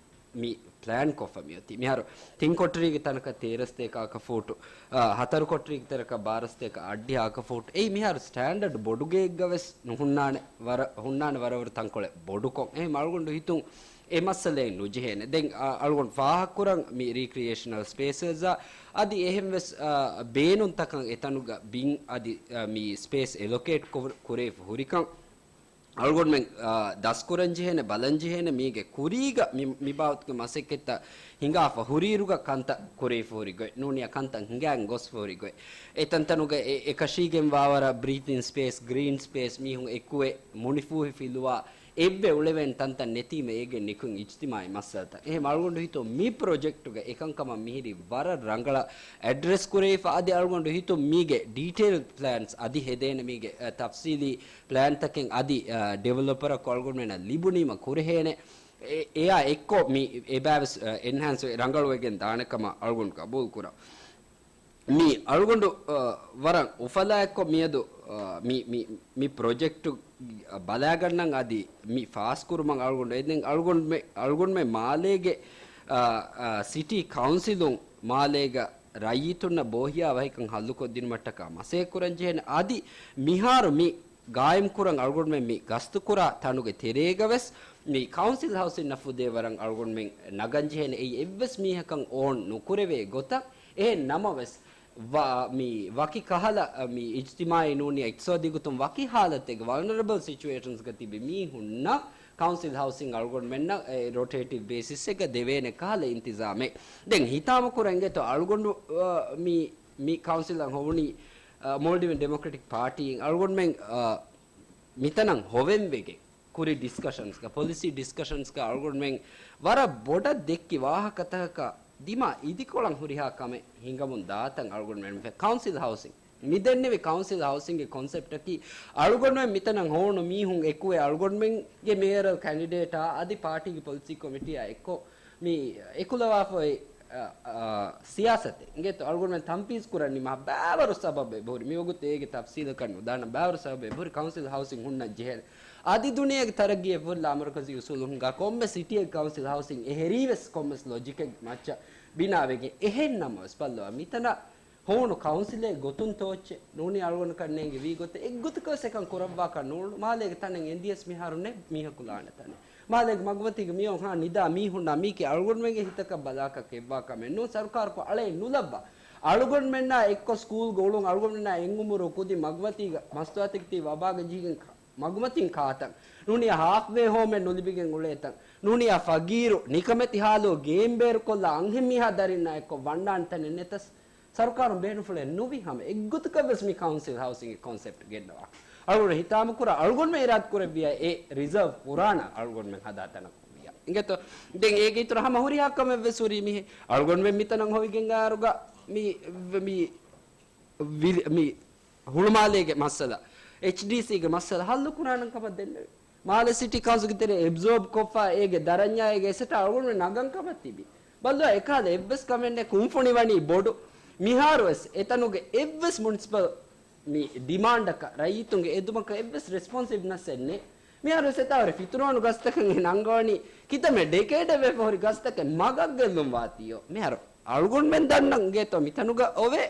މި ޕްލޭން ކޮށްފަ މިއޮތީ. މިހާރު ތިން ކޮޓަރީގެ ތަނަކަށް ތޭރަ ސަތޭކަ އަކަ ފޫޓު، އާ، ހަތަރު ކޮޓަރީގެ ތަނަކަށް ބާރަ ސަތޭކަ އަށްޑިހަ އަކަ ފޫޓު. އެއީ މިހާރު ސްޓޭންޑަޑް ބޮޑުގެއެއްގަ ވެސް ނުހުންނާނެ ވަރަށް، ހުންނާނެ ވަރަށް ވަރަށް ތަންކޮޅެއް ބޮޑުކޮށް. އެހެން އަޅުގަނޑު ހިތުން އެ މައްސަލައެއް ނުޖެހޭނެ. ދެން، އާ، އަޅުގަނޑު ފާހަގަކުރަން މި ރީކްރިއޭޝަނަލް ސްޕޭސަސްއާ އަދި އެހެން ވެސް، އާ، ބޭނުންތަކަށް އެތަނުގަ ބިން އަދި، އާ، މި ސްޕޭސް އެލޮކޭޓް ކުރެވިފަ ހުރިކަން. އަޅުގަނޑުމެން، އާ، ދަސްކުރަންޖެހޭނެ، ބަލަންޖެހޭނެ މީގެ ކުރީގަ މި، މި ބާވަތުގެ މަސައްކަތްތައް ހިނގާފަ ހުރިއިރުގަ ކަންތައް ކުރެވިފަ ހުރި ގޮތް، ނޫނީ ކަންތައް ހިނގާން ގޮސްފަ ހުރި ގޮތް. އެތަންތަނުގަ އެ، އެކަށީގެން ވާވަރަށް ބްރީތިން ސްޕޭސް، ގްރީން ސްޕޭސް، މީހުން އެކުވެ މުނިފޫހި ފިލުވާ، އެއްވެ އުޅެވޭން ތަންތަން ނެތީމަ އޭގެ ނިކުތް އިޖްތިމާޢީ މައްސަލަތައް. އެހެން އަޅުގަނޑު ހިތުން މި ޕްރޮޖެކްޓުގަ އެކަންކަމަށް މިހިރީ ވަރަށް ރަނގަޅަށް އެޑްރެސް ކުރެވިފަ، އަދި އަޅުގަނޑު ހިތުން މީގެ ޑީޓެއިލް ޕްލޭންސް އަދި ހެދޭނެ މީގެ، އަ، ތަފްސީލީ ޕްލޭންތަކެއް އަދި، އަ، ޑިވެލޮޕަރަކު އަޅުގަނޑުމެންނަށް ލިބުނީމަ ކުރެހޭނެ. އެ، އެއާ އެއްކޮށް މި އެބައިވެސް، އަ، އެންހޭންސް ވެ ރަނގަޅުވެގެން ދާނެ ކަމަށް އަޅުގަނޑު ގަބޫލު ކުރަން. މި އަޅުގަނޑު، އަ، ވަރަށް އުފަލާއެއްކޮށް މިއަދު، އަ، މި، މި، މި ޕްރޮޖެކްޓު ބަލާގަންނަން އަދި މި ފާސްކުރުމަށް އަޅުގަނޑު އެދެން އަޅުގަނޑުމެ-، އަޅުގަނޑުމެ މާލޭގެ، އަ، އަ، ސިޓީ ކައުންސިލުން މާލޭގަ ރައްޔިތުންނަށް ބޯހިޔާ ވަހިކަން ހައްލުކޮށްދިނުމަށްޓަކާ މަސައްކަތްކުރަންޖެހޭނެ. އަދި މިހާރު މި ގާއިމްކުރަން އަޅުގަނޑުމެން މި ގަސްތުކުރާ ތަނުގެ ތެރޭގަވެސް މި ކައުންސިލް ހައުސިންއަށް ފުދޭ ވަރަށް އަޅުގަނޑުމެން ނަގަންޖެހޭނެ. އެއީ އެއްވެސް މީހަކަށް އޯން ނުކުރެވޭ ގޮތަށް. އެހެން ނަމަވެސް، ވަ-، މި ވަކި ކަހަލަ، މި އިޖްތިމާޢީ ނޫނީ އިޤްތިޞާދީ ގޮތުން ވަކި ހާލަތެއްގެ ވަލްނަރަބަލް ސިޗުއޭޝަންސްގަ ތިބި މީހުންނަށް ކައުންސިލް ހައުސިން އަޅުގަނޑުމެންނަށް އެ ރޮޓޭޓިވް ބޭސިސްއެއްގަ ދެވޭނެ ކަހަލަ އިންތިޒާމެއް. ދެން ހިތާމަކުރަން އިނގޭތޯ އަޅުގަނޑު، އަ، މި، މި ކައުންސިލަށް ހޮވުނީ މޯލްޑިވިއަން ޑިމޮކްރެޓިކް ޕާޓީއިން އަޅުގަނޑުމެން މިތަނަށް ހޮވެން ވެގެން ކުރި ޑިސްކަޝަންސްގަ، ޕޮލިސީ ޑިސްކަޝަންސްގަ އަޅުގަނޑުމެން ވަރަށް ބޮޑަށް ދެއްކި ވާހަކަތަކަކަށް ދިމާ އިދިކޮޅަށް ހުރިހާ ކަމެއް ހިނގަމުން ދާތަން އަޅުގަނޑުމެން ކައުންސިލް ހައުސިން. މި ދެންނެވި ކައުންސިލް ހައުސިންގގެ ކޮންސެޕްޓަކީ އަޅުގަނޑުމެން މިތަނަށް ހޮވުނު މީހުން އެކުވެ އަޅުގަނޑުމެންގެ މޭޔަރަލް ކެންޑިޑޭޓާ އަދި ޕާޓީގެ ޕޮލިސީ ކޮމިޓީއާ އެއްކޮށް މި އެކުލަވާފައި، އަ، އަ، ސިޔާސަތެއް އިނގޭތޯ އަޅުގަނޑުމެން ތަންފީޒް ކުރަން ނިމާ ބާވަރު ސަބަބެއް ހުރި. މިވަގުތު އޭގެ ތަފްސީލަކަށް ނުދާނަން. ބާވަރު ސަބަބެއް ހުރި ކައުންސިލް ހައުސިން ހުންނަން ޖެހޭނެ. އަދި ދުނިޔޭގެ ތަރައްގީއަށް ފުރި ލާމަރުކަޒީ އުސޫލު ހިންގާ ކޮންމެ ސިޓީއެއްގެ ކައުންސިލް ހައުސިން އެހެރީވެސް ކޮންމެސް ލޮޖިކެއް މައްޗަށް ބިނާވެގެން. އެހެން ނަމަވެސް ބައްލަވާ މިތަނަށް ހޮވުނު ކައުންސިލެއް ގޮތުން ތޯއްޗެއް ނޫނީ އަޅުގަނޑަކަށް ނޭނގެ ވީ ގޮތެއް އެއްގޮތަކަށް ވެސް އެކަން ކުރައްވާކަށް ނޫޅު. މާލޭގެ ތަނެއް އެންދިޔަސް މިހާރު ނެއް މީހަކު ލާނެ ތަނެއް. މާލޭގެ މަގުމަތީގެ މިއޮން ހާ ނިދާ މީހުންނާ މީކީ އަޅުގަނޑުމެންގެ ހިތަކަށް ބަލާކަށް ކެއްވާ ކަމެއް ނޫން. ސަރުކާރަކު އަޅައެއް ނުލައްވާ. އަޅުގަނޑުމެންނާ އެއްކޮށް ސްކޫލްގަ އުޅުން، އަޅުގަނޑުމެންނާ އެއް އުމުރު ކުދި މަގުމަތީގަ މަސްތުވާތަކެތީ ވަބާގަ ޖެހިގެން ކާ-، މަގުމަތިން ކާތަން. ނޫނީ ހާފްވޭ ހޯމެއް ނުލިބިގެން އުޅޭތަން. ނޫނީ ފަގީރު ނިކަމެތި ހާލު ގޭންބޭރުކޮށްލާ އަންހެން މީހާ ދަރިންނާ އެއްކޮށް ވަންނާނެ ތަނެއް ނެތަސް. ސަރުކާރުން ބޭނުންފުޅެއް ނުވި ހަމަ އެއްގޮތަކަށް ވެސް މި ކައުންސިލް ހައުސިންގ ކޮންސެޕްޓް ގެންނަވާ. އަޅުގަނޑު ހިތާމަކުރާ އަޅުގަނޑުމެން އިރާދަ ކުރެއްވިޔާ އެ ރިޒާވް ކުރާނަ އަޅުގަނޑުމެން ހަދާ ތަނަކު ވިޔާ. އިނގޭތޯ؟ ދެން އޭގެ އިތުރަށް ހަމަ ހުރިހާ ކަމެއް ވެސް ހުރީ މިހެން. އަޅުގަނޑުމެން މިތަނަށް ހޮވިގެން އާރުގަ މި، މި، ވިލި-، މި ހުޅުމާލޭގެ މައްސަލަ، އެޗްޑީސީގެ މައްސަލަ ހައްލު ކުރާނަން ކަމަށް ދެންނެވި. މާލެ ސިޓީ ކައުންސިލްގެ ތެރެ އެބްޒޯބް ކޮށްފަ އޭގެ ދަރަންޏާ އޭގެ އެސެޓާ އަޅުގަނޑުމެން ނަގަން ކަމަށް ތިބި. ބައްލަވާ އެކަހަލަ އެއްވެސް ކަމެއް ނެތް. ކުންފުނި ވަނީ ބޮޑު. މިހާރު ވެސް އެތަނުގެ އެއްވެސް މުނިސިޕަލް މި ޑިމާންޑަކަށް ރައްޔިތުންގެ އެދުމަކަށް އެއްވެސް ރެސްޕޮންސިވްނަސްއެއް ނެތް. މިހާރު ވެސް އެތާވަރެ ފިތުރޯނު ގަސްތަކަށް އެ ނަންގަވަނީ ކިތަމެ ޑެކޭޑެއް ވެފަ ހުރި ގަސްތަކެއް މަގަށް ގެއްލުން ވާތީޔޯ. މިހާރު އަޅުގަނޑުމެން ދަންނަން އިނގޭތޯ މިތަނުގަ އޮވޭ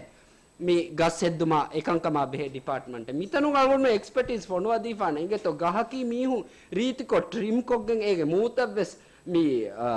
މި ގަސް ހެއްދުމާ އެކަންކަމާ ބެހޭ ޑިޕާޓްމަންޓެއް. މިތަނުގަ އަޅުގަނޑުމެން އެކްސްޕަޓީސް ފޮނުވަދީފާނެ އިނގޭތޯ ގަހަކީ މީހުން ރީތިކޮށް ޓްރިމްކޮށްގެން އޭގެ މޫތައްވެސް މި، އާ،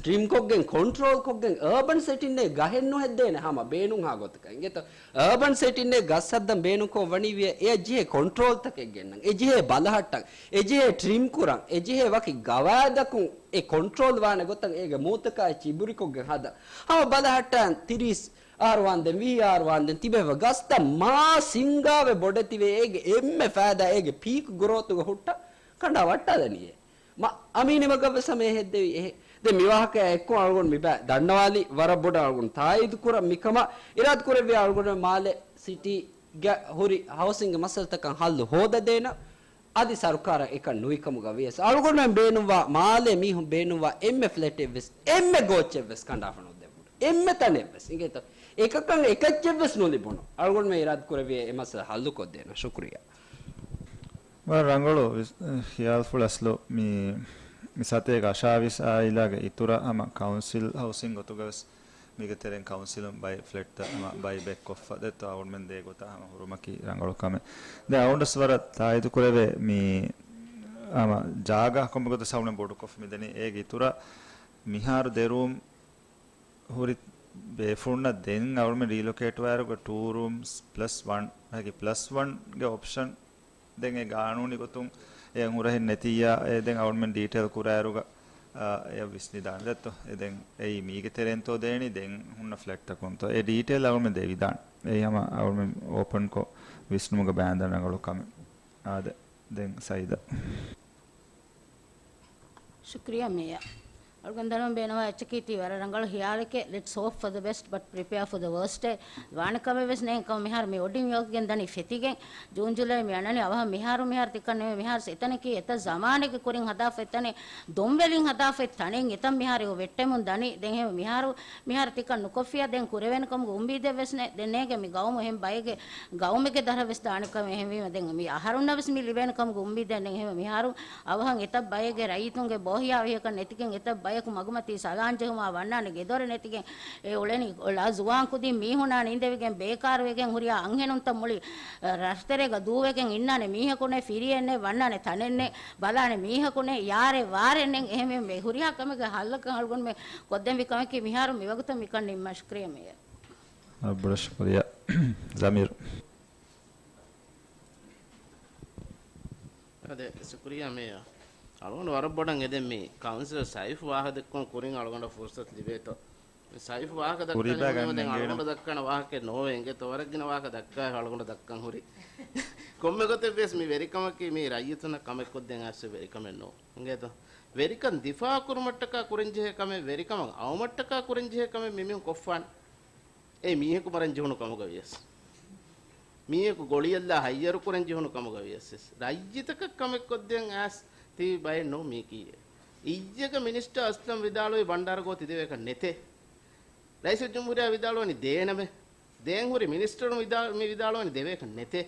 ޓްރިމްކޮށްގެން ކޮންޓްރޯލްކޮށްގެން އާބަން ސެޓިންއެއް ގަހެއް ނުހެއްދޭނެ ހަމަ ބޭނުންހާ ގޮތަކަށް. އިނގޭތޯ އާބަން ސެޓިންއެއް ގަސް ހައްދަން ބޭނުންކޮށް ވަނީ ވިޔަ އެޔަށް ޖެހޭ ކޮންޓްރޯލްތަކެއް ގެންނަން. އެ ޖެހޭ ބަލަހައްޓަން. އެ ޖެހޭ ޓްރިމް ކުރަން. އެ ޖެހޭ ވަކި ގަވާއިދަކުން އެ ކޮންޓްރޯލް ވާނެ ގޮތަށް އޭގެ މޫތަކާއި ޗިބުރިކޮށްގެން ހަދަން. ހަމަ ބަލަހައްޓަން ތިރީސް އަހަރު ވާންދެން، ވިހި އަހަރު ވާންދެން ތިބެފަ ގަސްތައް މާ ސިންގާވެ ބޮޑެތިވެ އޭގެ އެންމެ ފައިދާ އޭގެ ޕީކް ގްރޯތުގަ ހުއްޓަ ކަނޑާ ވައްޓާލަނީއޭ. މަ އަމީނި މަގަށްވެސް ހަމަ އެ ހެއްދެވި އެހެ. ދެން މި ވާހަކަޔާ އެއްކޮށް އަޅުގަނޑު މިބައި ދަންނަވާލީ ވަރަށް ބޮޑަށް އަޅުގަނޑު ތާއީދު ކުރަން މިކަމަށް އިރާދަ ކުރެއްވި އަޅުގަނޑު މާލެ ސިޓީގަ ހުރި ހައުސިންގ މައްސަލަތަކަށް ހައްލު ހޯދަދޭނަ އަދި ސަރުކާރަށް އެކަން ނުވިކަމުގަ ވިޔަސް އަޅުގަނޑުމެން ބޭނުންވާ މާލޭ މީހުން ބޭނުންވާ އެންމެ ފްލެޓެއްވެސް އެންމެ ގޯއްޗެއްވެސް ކަނޑާފަ ނުދެވުނު. އެންމެ ތަނެއްވެސް އިނގޭތޯ އެކަކަށް އެކައްޗެއްވެސް ނުލިބުނު. އަޅުގަނޑުމެން އިރާދަ ކުރެއްވިޔޭ އެ މައްސަލަ ހައްލުކޮށްދޭނަ. ޝުކުރިއްޔާ. ވަރަށް ރަނގަޅު ވިސް-، ޚިޔާލުފުޅު އަސްލު މި، މި ސަތޭކަ އަށާވީސް އާއިލާގެ އިތުރަށް ހަމަ ކައުންސިލް ހައުސިން ގޮތުގަވެސް މީގެ ތެރެއިން ކައުންސިލުން ބައި ފްލެޓްތައް ހަމަ ބައި ބޭކްކޮށްފަ ދެއްތޯ އަޅުގަނޑުމެން ދޭ ގޮތަށް ހަމަ ހުރުމަކީ ރަނގަޅު ކަމެއް. ދެން އަޅުގަނޑުވެސް ވަރަށް ތާއީދު ކުރެވޭ މި ހަމަ ޖާގަ ކޮންމެ ގޮތަށް ސައުނެ ބޮޑުކޮށްފަ މިދަނީ އޭގެ އިތުރަށް މިހާރު ދެ ރޫމް ހުރި ބޭފުޅުންނަށް ދެން އަޅުމެން ރީލޮކޭޓް ވާއިރުގަ ޓޫ ރޫމްސް ޕްލަސް ވަން އަކީ ޕްލަސް ވަންގެ އޮޕްޝަން ދެން އެ ގާނޫނީ ގޮތުން އެ ހުރަހެއް ނެތިއްޔާ އެ ދެން އަޅުމެން ޑީޓެއިލް ކުރާއިރުގަ އާ، އެ ވިސްނިދާނެ ދެއްތޯ. އެ ދެން އެއީ މީގެ ތެރެއިންތޯ ދޭނީ ދެން ހުންނަ ފްލެޓްތަކުންތޯ އެ ޑީޓެއިލް އަޅުމެން ދެވިދާނެ. އެއީ ހަމަ އަޅުމެން އޯޕަންކޮށް ވިސްނުމުގަ ބާންދަން ރަނގަޅު ކަމެއް. އާދެ، ދެން ސައިދަށް. ޝުކްރިޔާ މޭޔާ. އަޅުގަނޑު ދަންނަވަން ބޭނުންވާ އެއްޗަކީ ތީ ވަރަށް ރަނގަޅު ޚިޔާލެކޭ. Let's hope for the best but prepare for the worst. ވާނެ ކަމެއް ވެސް ނޭނގެ ކަމަށް މިހާރު މި އޮޑިން ޔޯކްގެން ދަނީ ފެތިގެން. ޖޫން ޖުލައި މި އަންނަނީ އަވަހަށް މިހާރު މިހާރު ތިކަން ނެވެ މިހާރު އެތަނަކީ އެތައް ޒަމާނެއްގެ ކުރިން ހަދާފަ އެތަނެއް ދޮންވެލިން ހަދާފަ އެތަނެއް އެތަން މިހާރު ވެއްޓެމުން ދަނީ. ދެން ހެމަ މިހާރު މިހާރު ތިކަން ނުކޮށްފިޔާ ދެން ކުރެވޭނެ ކަމުގެ އުއްމީދެއް ވެސް ނެ. ދެން ނޭގެ މި ގައުމު ހެން ބައެއްގެ ގައުމެއްގެ ދަރަ ވެސް ދާނެ ކަމެއް އެހެންވީމަ ދެން މި އަހަރުންނަށް ވެސް މި ލިބޭނެ ކަމުގެ އުއްމީދެއް ނެ. ހެމަ މިހާރު އަވަހަށް އެތައް ބައެއްގެ ރައްޔިތުންގެ ބޯހިޔާވަހިއަކަށް ނެތިގެން އެތައް ބަޔަކު މަގުމަތީ ސަލާން ޖެހުމާ ވަންނާނެ ގެދޮރެއް ނެތިގެން އެ އުޅެނީ ލާ ޒުވާން ކުދިން މީހުނާ ނިނދެވިގެން ބޭކާރުވެގެން ހުރިހާ އަންހެނުންތައް މުޅި ރަށްތެރޭގަ ދޫވެގެން އިންނާނެ މީހަކުނެއް ފިރިއެއްނެއް ވަންނާނެ ތަނެއްނެއް ބަލާނެ މީހަކުނެއް ޔާރެއް ވާރެއްނެއް އެހެންވީމަ މި ހުރިހާ ކަމެއްގެ ހައްލަކަށް އަޅުގަނޑުމެން ކޮށްދެންވީ ކަމަކީ މިހާރު މިވަގުތަށް މިކަން ނިންމަން. ޝުކްރިޔާ މޭޔަރ. އަ، ބޮޑަށް ޝުކުރިޔާ. ޒަމީރު. އާދެ، ޝުކުރިޔާ މޭޔަރ. އަޅުގަނޑު ވަރަށް ބޮޑަށް އެދެން މި ކައުންސިލަރ ސައިފް ވާހަކަދެއްކުން ކުރިން އަޅުގަނޑަށް ފުރުސަތު ލިބޭތޯ. ސައިފް ވާހަކަ ދައްކާނީ ހުރީ ބާ ހުރީމަ ދެން ގަންނަން އަޅުގަނޑު ދައްކާނެ ވާހަކައެއް ނޯވޭ އިނގޭތޯ. ވަރަށް ގިނަ ވާހަކަ ދައްކާ އަޅުގަނޑު ދައްކަން ހުރި. ކޮންމެ ގޮތެއް ވިޔަސް މި ވެރިކަމަކީ މީ ރައްޔިތުންނަށް ކަމެއް ކޮށްދޭން އައިސް ވެރިކަމެއް ނޫން. އިނގޭތޯ. ވެރިކަން ދިފާއު ކުރުމަށްޓަކާ ކުރަންޖެހޭ ކަމެއް، ވެރިކަމަށް އައުމަށްޓަކާ ކުރަންޖެހޭ ކަމެއް މިމީހުން ކޮށްފާނެ. އެއީ މީހަކު މަރަން ޖެހުނު ކަމުގަ ވިޔަސް. މީހަކު ގޮޅިއަށްލާ ހައްޔަރު ކުރަން ޖެހުނު ކަމުގަ ވިޔަސް. ރައްޔިތަކަށް ކަމެއް ކޮށްދޭން އައިސް ތި ބައެއް ނޫން މީކީއެއް. އިއްޔެގަ މިނިސްޓަރ އަސްލަމް ވިދާޅުވި ބަންޑާރަ ގޯތި ދެވޭކަށް ނެތޭ. ރައީސުލްޖުމްހޫރިއްޔާ ވިދާޅުވަނީ ދޭނަމޭ. ދޭން ހުރި މިނިސްޓަރުން ވިދާ-، މި ވިދާޅުވަނީ ދެވޭކަށް ނެތޭ.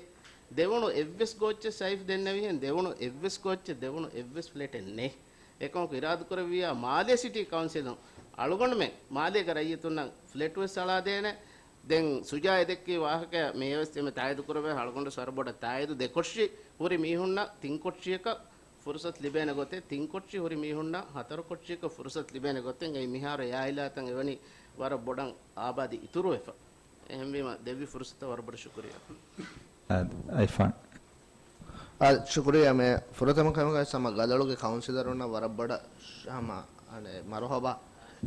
ދެވުނު އެއްވެސް ގޯއްޗެއް ސައިފް ދެންނެވިހެން، ދެވުނު އެއްވެސް ގޯއްޗެއް، ދެވުނު އެއްވެސް ފްލެޓެއް ނެތް. އެކަމަކު އިރާދަކުރެއްވިއްޔާ މާލޭ ސިޓީ ކައުންސިލުން އަޅުގަނޑުމެން މާލޭގަ ރައްޔިތުންނަށް ފްލެޓް ވެސް އަޅާދޭނެ. ދެން ސުޖާ އެ ދެއްކި ވާހަކަ މިއަވެސް އެމެ ތާއީދު ކުރެވޭ އަޅުގަނޑު ވަރަށް ބޮޑަށް ތާއީދު. ދެކޮށި ހުރި މީހުންނަށް ތިން ކޮށިއަކަށް ފުރުސަތު ލިބޭނެ ގޮތެއް، ތިން ކޮށި ހުރި މީހުންނަށް ހަތަރު ކޮށިއަކަށް ފުރުސަތު ލިބޭނެ ގޮތެއް އެއީ މިހާރު އެއާއިލާތައް އެވަނީ ވަރަށް ބޮޑަށް އާބާދީ އިތުރުވެފަ. އެހެންވީމަ ދެއްވި ފުރުސަތަށް ވަރަށް ބޮޑަށް ޝުކުރިއްޔާ. އަދި އައިފާން. އާ، ޝުކުރިއްޔާ. މި ފުރަތަމަ ކަމަކަށް ހަމަ ގަލޮޅުގެ ކައުންސިލަރުންނަށް ވަރަށް ބޮޑަށް ޝް-، ހަމަ، އަނެ، މަރުހަބާ.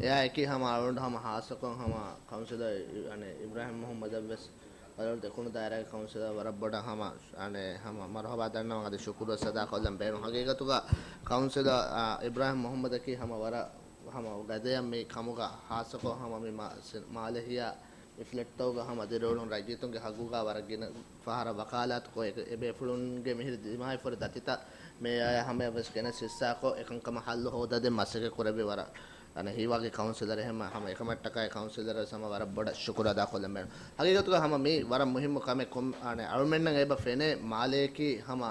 އެއާއެކީ ހަމަ އަޅުގަނޑު ހަމަ ހާއްސަކޮށް ހަމަ ކައުންސިލަރ އި-، އަނެ، އިބްރާހިމް މުހައްމަދަށް ވެސް ގަލޮޅު ދެކުނު ދާއިރާގެ ކައުންސިލަރ ވަރަށް ބޮޑަށް ހަމަ، އަނެ، ހަމަ މަރުހަބާ ދަންނަވަން އަދި ޝުކުރު ވެސް އަދާކޮށްލަން ބޭނުން. ހަގީގަތުގަ ކައުންސިލަރ، އާ، އިބްރާހިމް މުހައްމަދަކީ ހަމަ ވަރަށް ހަމަ ގަދަޔަށް މި ކަމުގަ ހާއްސަކޮށް ހަމަ މި މާ-، ސި-، މާލެ ހިޔާ މި ފްލެޓްތަކުގަ ހަމަ ދިރިއުޅުން ރައްޔިތުންގެ ހައްގުގަ ވަރަށް ގިނަ ފަހަރަށް ވަކާލާތުކޮށް، އެ-، އެބޭފުޅުންގެ މިހިރި ދިމާވިފައި ހުރި ދަތިތައް މޭޔަރ އާއި ހަމަޔަށް ވެސް ގެނެސް ހިއްސާކޮށް، އެކަންކަމަށް ހައްލު ހޯދާދޭން މަސައްކަތް ކުރެއްވި ވަރަށް، އަނެ، ހީވާގި ކައުންސިލަރ އެހެން ހަމަ އެކަމަށްޓަކާއި ކައުންސިލަރަށް ހަމަ ވަރަށް ބޮޑަށް ޝުކުރު އަދާކޮށްލަން ބޭނުން. ހަގީގަތުގަ ހަމަ މީ ވަރަށް މުހިއްމު ކަމެއް، ކޮން-، އަނެ، އަޅުމެންނަށް އެބަ ފެނޭ މާލެއަކީ ހަމަ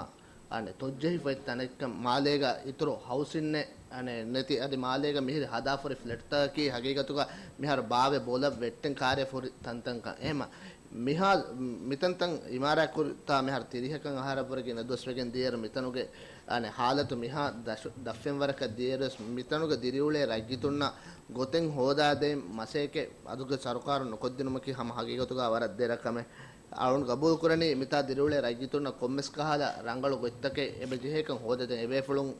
އަނެ، ތޮއްޖެހިފައި ތަނެއްކަން، މާލޭގަ އިތުރު ހައުސިންއެއް، އަނެ، ނެތި އަދި މާލޭގަ މިހިރި ހަދާފަހުރި ފްލެޓްތަކަކީ ހަގީގަތުގަ މިހާރު ބާވެ ބޮލަށް ވެއްޓެން ކާރިއަށް ފުރި ތަންތަންކަން. އެހެމަ މިހާ މިތަންތަން އިމާރާތް ކުރިތާ މިހާރު ތިރީހަކަށް އަހަރަށްވުރެ ގިނަ ދުވަސް ވެގެން ދިޔައިރު މިތަނުގެ، އަނެ، ހާލަތު މިހާ ދަށު-، ދަށްފެންވަރަކަށް ދިޔައިރުވެސް މިތަނުގަ ދިރިއުޅޭ ރައްޔިތުންނަށް ގޮތެއް ހޯދާދޭން މަސައްކަތް އަދުގެ ސަރުކާރު ނުކޮށްދިނުމަކީ ހަމަ ހަގީގަތުގަ ވަރަށް ދެރަ ކަމެއް. އަޅުން ގަބޫލުކުރަނީ، މިތާ ދިރިއުޅޭ ރައްޔިތުންނަށް ކޮންމެސް ކަހަލަ ރަނގަޅު ގޮތްތަކެއް އެބަ ޖެހޭކަން ހޯދަދޭން. އެބޭފުޅުން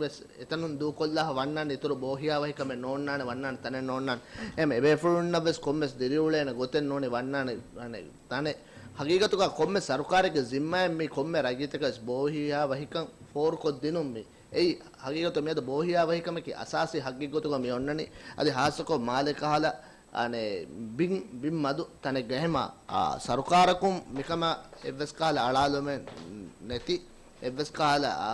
ވެސް އެތަނުން ދޫކޮށްލާފަ ވަންނާނެ، އިތުރު ބޯހިޔާވަހިކަމެއް ނޯންނާނެ، ވަންނާނެ ތަނެއް ނޯންނާނެ. އެހެން އެބޭފުޅުންނަށް ވެސް ކޮންމެސް ދިރިއުޅޭނެ ގޮތެއް ނޫނީ ވަންނާނެ، އަނެ، ތަނެއް. ހަގީގަތުގަ ކޮންމެ ސަރުކާރެއްގެ ޒިންމާއެއް މީ ކޮންމެ ރައްޔިތަކަށް ވެސް ބޯހިޔާވަހިކަން ފޯރުކޮށްދިނުން މީ. އެއީ ހަގީގަތު މިއަދު ބޯހިޔާވަހިކަމަކީ އަސާސީ ހައްގެއް ގޮތުގަ މި އޮންނަނީ. އަދި ހާއްސަކޮށް މާލެ ކަހަލަ އަނެ، ބިން، ބިން މަދު ތަނެއްގަ ހަމަ، އާ، ސަރުކާރަކުން މިކަމަށް އެއްވެސް ކަހަލަ އަޅާލުމެއް ނެތި، އެއްވެސް ކަހަލަ، އާ،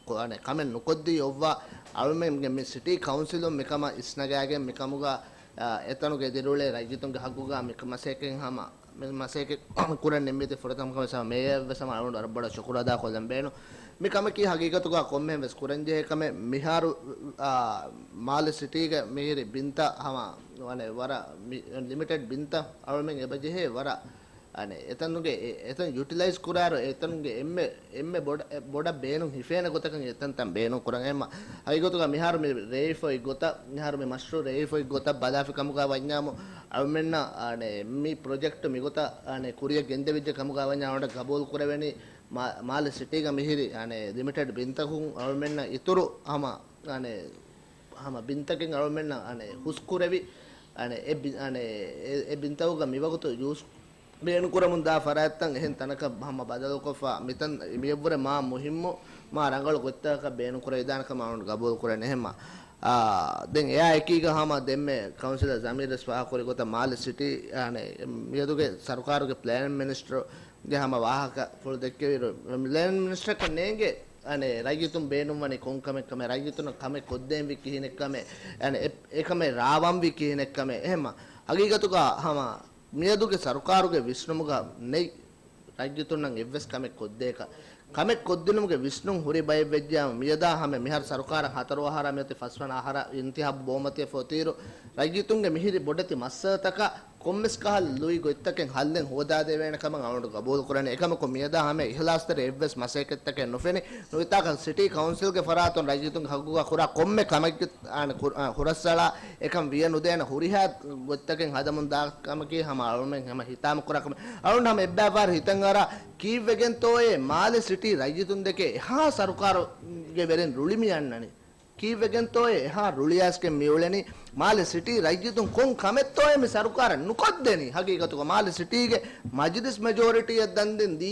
ކޮ-، އަނެ، ކަމެއް ނުކޮށްދީ އޮއްވާ، އަޅުމެންގެ މި ސިޓީ ކައުންސިލުން މިކަމަށް އިސްނަގާގެން މިކަމުގަ، އާ، އެތަނުގެ ދިރިއުޅޭ ރައްޔިތުންގެ ހައްގުގަ މި މަސައްކަތް ހަމަ މި މަސައްކަތް ކުރަން ނިންމީތީ ފުރަތަމަ ކަމަށް ހަމަ މޭޔަށް ވެސް ހަމަ އަޅުގަނޑު ވަރަށް ބޮޑަށް ޝުކުރު އަދާކޮށްލަން ބޭނުން. މި ކަމަކީ ހަގީގަތުގަ ކޮންމެހެން ވެސް ކުރަންޖެހޭ ކަމެއް. މިހާރު، އާ، މާލެ ސިޓީގެ މިހިރި ބިންތައް ހަމަ، އަނެ، ވަރަށް މި-، ލިމިޓެޑް ބިންތައް އަޅުމެން އެބަޖެހޭ ވަރަށް، އަނެ، އެތަނުގެ އެ-، އެތަން ޔުޓިލައިޒް ކުރާއިރު އެތަނުގެ އެންމެ، އެންމެ ބޮޑަ-، އެ-، ބޮޑަށް ބޭނުން ހިފޭނެ ގޮތަކަށް އެތަންތަން ބޭނުން ކުރަން. އެހެންމަ ހަގީގަތުގަ މިހާރު މި ރޭވިފައި ގޮތަށް، މިހާރު މި މަޝްރޫއު ރޭވިފައި ގޮތަށް ބަލާފި ކަމުގަ ވަންޏާމު، އަޅުމެންނަށް، އަނެ، މި ޕްރޮޖެކްޓް މިގޮތަށް، އަނެ، ކުރިއަށް ގެންދެވިއްޖެ ކަމުގަ ވަންޏާ އަޅުގަނޑަށް ގަބޫލު ކުރެވެނީ މާ-، މާލެ ސިޓީގަ މިހިރި، އަނެ، ލިމިޓެޑް ބިންތަކުން އަޅުމެންނަށް އިތުރު ހަމަ، އަނެ، ހަމަ ބިންތަކެއް އަޅުމެންނަށް، އަނެ، ހުސްކުރެވި، އަނެ، އެ ބި-، އަނެ، އެ، އެ ބިންތަކުގަ މިވަގުތު ޔޫސް ބޭނުންކުރަމުން ދާ ފަރާތްތައް އެހެން ތަނަކަށް ހަމަ ބަދަލުކޮށްފަ، މިތަން މިއަށްވުރެ މާ މުހިއްމު، މާ ރަނގަޅު ގޮތްތަކަކަށް ބޭނުންކުރެވިދާނެ ކަމަށް އަޅުގަނޑު ގަބޫލުކުރަން. އެހެންމަ، އާ، ދެން އެއާ އެކީގަ ހަމަ ދެންމެ ކައުންސިލަރ ޒަމީރު ވެސް ފާހަގަކުރި ގޮތަށް މާލެ ސިޓީ، އަނެ، މިއަދުގެ ސަރުކާރުގެ ޕްލޭނިން މިނިސްޓަރުގެ ހަމަ ވާހަކަފުޅު ދެއްކެވިއިރު، ޕްލޭނިން މިނިސްޓަރަކަށް ނޭނގޭ، އަނެ، ރައްޔިތުން ބޭނުންވަނީ ކޮން ކަމެއް ކަމެއް، ރައްޔިތުންނަށް ކަމެއް ކޮށްދޭންވީ ކިހިނެއް ކަމެއް، އަނެ، އެ-، އެކަމެއް ރާވަންވީ ކިހިނެއް ކަމެއް. އެހެންމަ ހަގީގަތުގަ ހަމަ މިއަދުގެ ސަރުކާރުގެ ވިސްނުމުގަ ނެތް ރައްޔިތުންނަށް އެއްވެސް ކަމެއް ކޮށްދޭކަށް. ކަމެއް ކޮށްދިނުމުގެ ވިސްނުން ހުރި ބައެއް ވެއްޖެއްޔާ، މިއަދާ ހަމަ މިހާރު ސަރުކާރަށް ހަތަރު އަހަރާ މިއޮތީ ފަސްވަނަ އަހަރަށް އިންތިހާބު ބޯމަތިއަށް ފޮތިއިރު، ރައްޔިތުންގެ މިހިރި ބޮޑެތި މައްސަލަތަކަށް ކޮންމެސް ކަހަލަ ލުއި ގޮތްތަކެއް ހައްލެއް ހޯދާދެވޭނެ ކަމަށް އަޅުގަނޑު ގަބޫލުކުރަނީ. އެކަމަކު މިއަދާ ހަމަ އިހްލާސްތެރި އެއްވެސް މަސައްކަތްތަކެއް ނުފެނި. ނުވިތާކަށް ސިޓީ ކައުންސިލްގެ ފަރާތުން ރައްޔިތުންގެ ހައްގުގަ ކުރާ ކޮންމެ ކަމެއްގެ، އާނ، ކުރ-، އާ، ހުރަސްއަޅާ އެކަން ވިޔަ ނުދޭނެ ހުރިހާ ގޮތްތަކެއް ހަދަމުން ދާ ކަމަކީ ހަމަ އަޅުމެން ހަމަ ހިތާމަ ކުރާ ކަމެއް. އަޅުން ހަމަ އެއްބައިވާރު ހިތަށް އަރާ ކީއްވެގެންތޯއޭ މާލެ ސިޓީ ރައްޔިތުން ދެކެ އެހާ ސަރުކާރުގެ ވެރިން ރުޅި މި އަންނަނީ؟ ކީއްވެގެންތޯއޭ އެހާ ރުޅިއައިސްގެން މިއުޅެނީ؟ މާލެ ސިޓީ ރައްޔިތުން ކޮން ކަމެއްތޯއޭ މި ސަރުކާރަށް ނުކޮށްދެނީ؟ ހަގީގަތުގަ މާލެ ސިޓީގެ މަޖިލިސް މެޖޯރިޓީއަށް ދަންދެން ދީ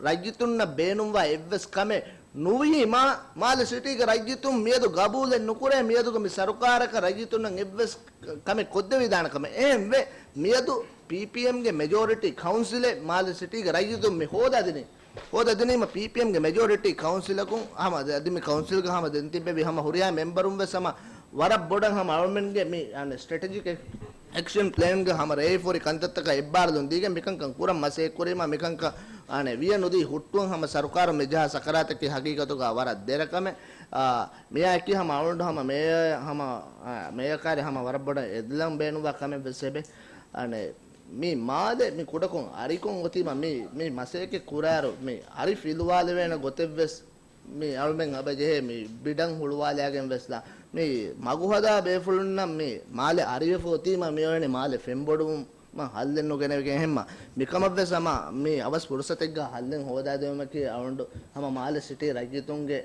ރައްޔިތުންނަށް ބޭނުންވާ އެއްވެސް ކަމެއް ނުވީމާ، މާލެ ސިޓީގެ ރައްޔިތުން މިއަދު ގަބޫލެއް ނުކުރޭ، މިއަދުގަ މި ސަރުކާރަކަށް ރައްޔިތުންނަށް އެއްވެސް ކަމެއް ކޮށްދެވިދާނެ ކަމެއް. އެހެންވެ، މިއަދު ޕީޕީއެމްގެ މެޖޯރިޓީ ކައުންސިލެއް މާލެ ސިޓީގެ ރައްޔިތުން މި ހޯދާދިނީ. ހޯދަދިނީމަ ޕީޕީއެމްގެ މެޖޯރިޓީ ކައުންސިލަކުން ހަމަ އަދި މި ކައުންސިލްގަ ހަމަ ދެން ތިއްބެވި ހަމަ ހުރިހާ މެމްބަރުން ވެސް ހަމަ ވަރަށް ބޮޑަށް ހަމަ އަޅުމެންގެ މި، އަނެ، ސްޓްރެޓެޖިކް އެކް-، އެކްޝަން ޕްލޭންގެ ހަމަ ރޭވިފޮރި ކަންތައްތަކަށް އެއްބާރުލުން ދީގެން މިކަންކަން ކުރަން މަސައްކަތް ކުރީމަ މިކަންކަން، އަނެ، ވިޔަ ނުދީ ހުއްޓުވަން ހަމަ ސަރުކާރުން މި ޖަހާ ސަކަރާތަކީ ހަގީގަތުގަ ވަރަށް ދެރަ ކަމެއް. އާ، މިއާއެކީ ހަމަ އަޅުގަނޑު ހަމަ މޭ-، ހަމަ، އާ، މޭޔަކާރި ހަމަ ވަރަށް ބޮޑަށް އެދިލަން ބޭނުންވާ ކަމެއް ވެސް އެބެ. އަނެ، މި މާލެ މި ކުޑަކޮށް އަރިކޮށް އޮތީމަ މި، މި މަސައްކަތް ކުރާއިރު މި އަރި ފިލުވާލެވޭނެ ގޮތެއް ވެސް މި އަޅުމެން އަބަ ޖެހޭ މި ބިޑަން ހުޅުވާލައިގެން ވެސްލާ މި މަގުހަދާ ބޭފުޅުންނަށް މި މާލެ އަރިވެފަ އޮތީމަ މި އޮވެނި މާލެ ފެންބޮޑުވުމަށް ހައްލެއް ނުގެނެވިގެން ހެންމަ މިކަމަށް ވެސް ހަމަ މި އަވަސް ފުރުސަތެއްގަ ހައްލެއް ހޯދާދެވުމަކީ އަޅުގަނޑު ހަމަ މާލެ ސިޓީ ރައްޔިތުންގެ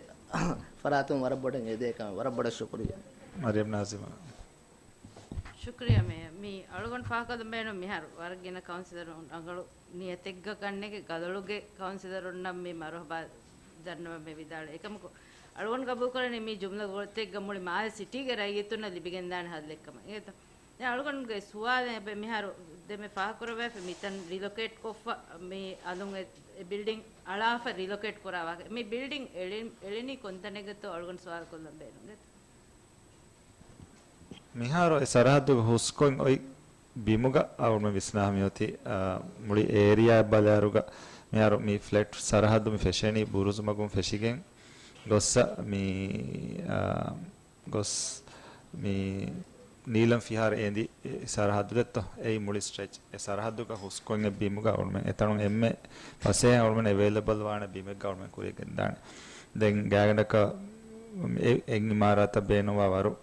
ފަރާތުން ވަރަށް ބޮޑަށް އެދޭ ކަމެއް. ވަރަށް ބޮޑަށް ޝުކުރިއްޔާ. މަރިޔަމް ނާޒިމާ. ޝުކުރިއްޔާ މޭޔަރ. މި އަޅުގަނޑު ފާހަގަކޮށްލަން ބޭނުން މިހާރު ވަރަށް ގިނަ ކައުންސިލަރުން ރަނގަޅު ނިޔަތެއްގަ ކަންނޭނގެ ގަދަޅުގެ ކައުންސިލަރުންނަށް މި މަރުހަބާ ދަންނަވަން މި ވިދާޅުވި. އެކަމަކު އަޅުގަނޑު ގަބޫލުކުރަނީ މި ޖުމްލަ ގޮތެއްގަ މުޅި މާލެ ސިޓީގެ ރައްޔިތުންނަށް ލިބިގެންދާނެ ހައްލެއްކަމަށް. އިނގޭތަ؟ ދެން އަޅުގަނޑުގެ ސުވާލެއް އެބަ މިހާރު ދެން މި ފާހަގަކުރައްވާފަ މިތަން ރިލޮކޭޓް ކޮށްފަ މި އަލުން އެ، އެ ބިލްޑިން އަޅާފަ ރިލޮކޭޓް ކުރާ ވާހަކަ. މި ބިލްޑިން އެޅި-، އެޅެނީ ކޮންތަނެއްގަތޯ އަޅުގަނޑު ސުވާލު ކޮށްލަން ބޭނުން. މިހާރު އެ ސަރަހައްދުގެ ހުސްކޮށް އޮތް ބިމުގަ އަޅުގަނޑު ވިސްނާ މިއޮތީ، އާ، މުޅި އޭރިއާއަށް ބަލާއިރުގަ މިހާރު މި ފްލެޓް ސަރަހައްދު މި ފެށެނީ ބުރުޒުމަގުން ފެށިގެން ގޮއްސަ މި، އާ، ގޮސް މި ނީލަން ފިހާރަ އޭނދި ސަރަހައްދު ދެއްތޯ؟ އެއީ މުޅި ސްޓްރެޗް. އެ ސަރަހައްދުގަ ހުސްކޮށް އެ ބިމުގަ އަޅުމެން އެތަނުން އެންމެ ފަސޭހަ އަޅުމެން އެވޭލަބަލް ވާނެ ބިމެއްގަ އަޅުމެން ކުރިއަށް ގެންދާނެ. ދެން ގާތްގަނޑަކަށް އެ، އެއް އިމާރާތަށް ބޭނުންވާ ވަރު،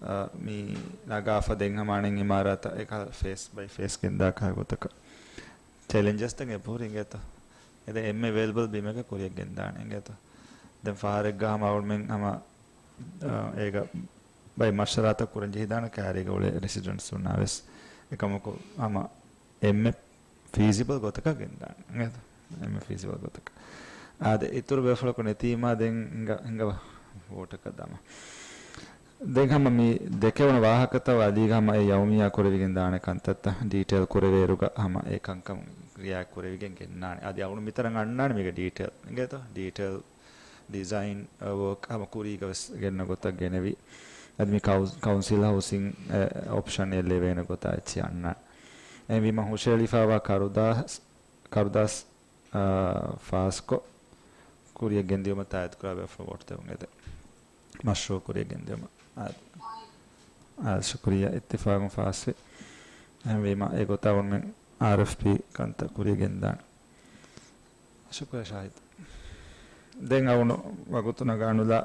އަ، މި ނަގާފަ ދެން ހަމަ އަނެއް އިމާރާތަށް އެކަހަލަ ފޭސް ބައި ފޭސް ގެންދާ ކަހަލަ ގޮތަކަށް. ޗެލެންޖަސް ދެން އެބަހުރި އިނގޭތޯ؟ އެ ދެން އެންމެ އެވޭލަބަލް ބިމެއްގަ ކުރިއަށް ގެންދާނެ އިނގޭތޯ؟ ދެން ފަހަރެއްގަ ހަމަ އަޅުމެން ހަމަ އާ، އޭގަ ބައި މަޝްވަރާތައް ކުރަން ޖެހިދާނެ ކައިރީގަ އުޅޭ ރެސިޑެންޓްސުންނާ ވެސް. އެކަމަކު ހަމަ އެންމެ ފީސިބަލް ގޮތަކަށް ގެންދާނެ. އެނގޭތަ؟ އެންމެ ފީސިބަލް ގޮތަކަށް. އާދެ، އިތުރު ބޭފުޅަކު ނެތީމާ ދެން ހިނގަ، ހިނގަ ވޯޓަކަށް ދަމާ. ދެން ހަމަ މި ދެކެވުނު ވާހަކަތައް އަލީގަ ހަމަ އެ ޔައުމިއްޔާ ކުރެވިގެން ދާނެ ކަންތައްތައް ޑީޓެއިލް ކުރެވޭއިރުގަ ހަމަ އެ ކަންކަން ރިއާ ކުރެވިގެން ގެންނާނެ. އަދި އަޅުން މިތަނަށް އަންނާނެ މީގެ ޑީޓެއިލް. އިނގޭތޯ؟ ޑީޓެއިލް ޑިޒައިން، އަ، ވޯކް ހަމަ ކުރީގަ ވެސް ގެންނަ ގޮތަށް ގެނެވި. އަދި މި ކައު-، ކައުންސިލް ހައުސިން، އެ، އޮޕްޝަން އެއް ލެވޭނެ ގޮތާ އެއްޗެއް އަންނާނެ. އެހެންވީމަ ހުށައެޅިފައިވާ ކަރުދާސް، ކަރުދާސް، އާ، ފާސްކޮށް، ކުރިއަށް ގެންދިއުމަށް ތާއީދުކުރާ ބޭފުޅުން ވޯޓް ދެވުން އެދެން. މަޝްރޫއު ކުރިއަށް ގެންދިއުމަށް. އާ، އާ، ޝުކުރިއްޔާ، އިއްތިފާގުން ފާސްވި. އެހެންވީމަ، އެގޮތަށް އަޅުމެން އާރްއެފްޕީ ކަންތައް ކުރިއަށް ގެންދާނެ. ޝުކުރިއްޔާ ޝާހިދު. ދެން އަޅުގަނޑު ވަގުތު ނަގާނުލާ،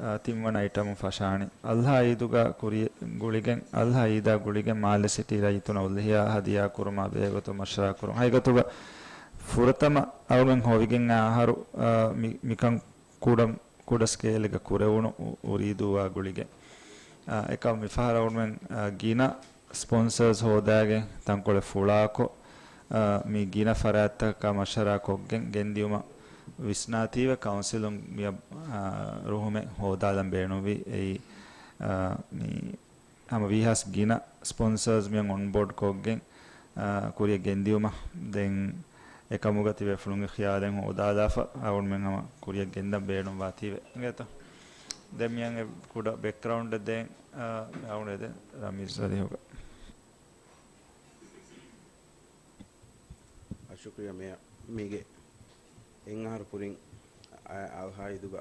އާ، ތިންވަނަ އައިޓަމުން ފަށާނީ. އަޟްޙާ ޢީދުގަ ކުރި ގުޅިގެން، އަޟްޙާ ޢީދާ ގުޅިގެން މާލެ ސިޓީ ރައްޔިތުންނަށް އުޟްޙިޔާ ހަދިޔާ ކުރުމާ ބެހޭގޮތުން މަޝްވަރާ ކުރުން. ހަގީގަތުގަ ފުރަތަމަ އަޅުމެން ހޮވިގެން އައި އަހަރު، އާ، މި-، މިކަން ކުޑަ، ކުޑަ ސްކޭލެއްގަ ކުރެވުނު އު-، އުރީދޫއާ ގުޅިގެން. އާ، އެކަމް މިފަހަރަށް އަޅުމެން، އާ، ގިނަ ސްޕޮންސަރސް ހޯދާގެން ތަންކޮޅެއް ފުޅާކޮށް، އާ، މި ގިނަ ފަރާތްތަކަކާ މަޝްވަރާ ކޮށްގެން ގެންދިއުމަށް ވިސްނާތީވެ ކައުންސިލުން މިއަށް، އާ، ރުހުމެއް ހޯދާލަން ބޭނުންވީ. އެއީ، އާ، މި ހަމަ ވީހާވެސް ގިނަ ސްޕޮންސަރސް މިއަށް އޮންބޯޑް ކޮށްގެން، އާ، ކުރިއަށް ގެންދިއުމަށް ދެން އެކަމުގަ ތިބޭފުޅުންގެ ޚިޔާލެއް ހޯދާލާފަ އަޅުމެން ހަމަ ކުރިއަށް ގެންދަން ބޭނުންވާތީވެ އިނގޭތޯ. ދެން މިއަށް އެ ކުޑަ ބެކްގްރައުންޑެއް ދޭން، އާ، އަޅުގަނޑު ދެން ރަމީޒް އަލީހުގަ. އަށް ޝުކުރިއްޔާ މޭޔަރ. މީގެ އެއް އަހަރު ކުރިން އަ-، އަޟްޙާ ޢީދުގަ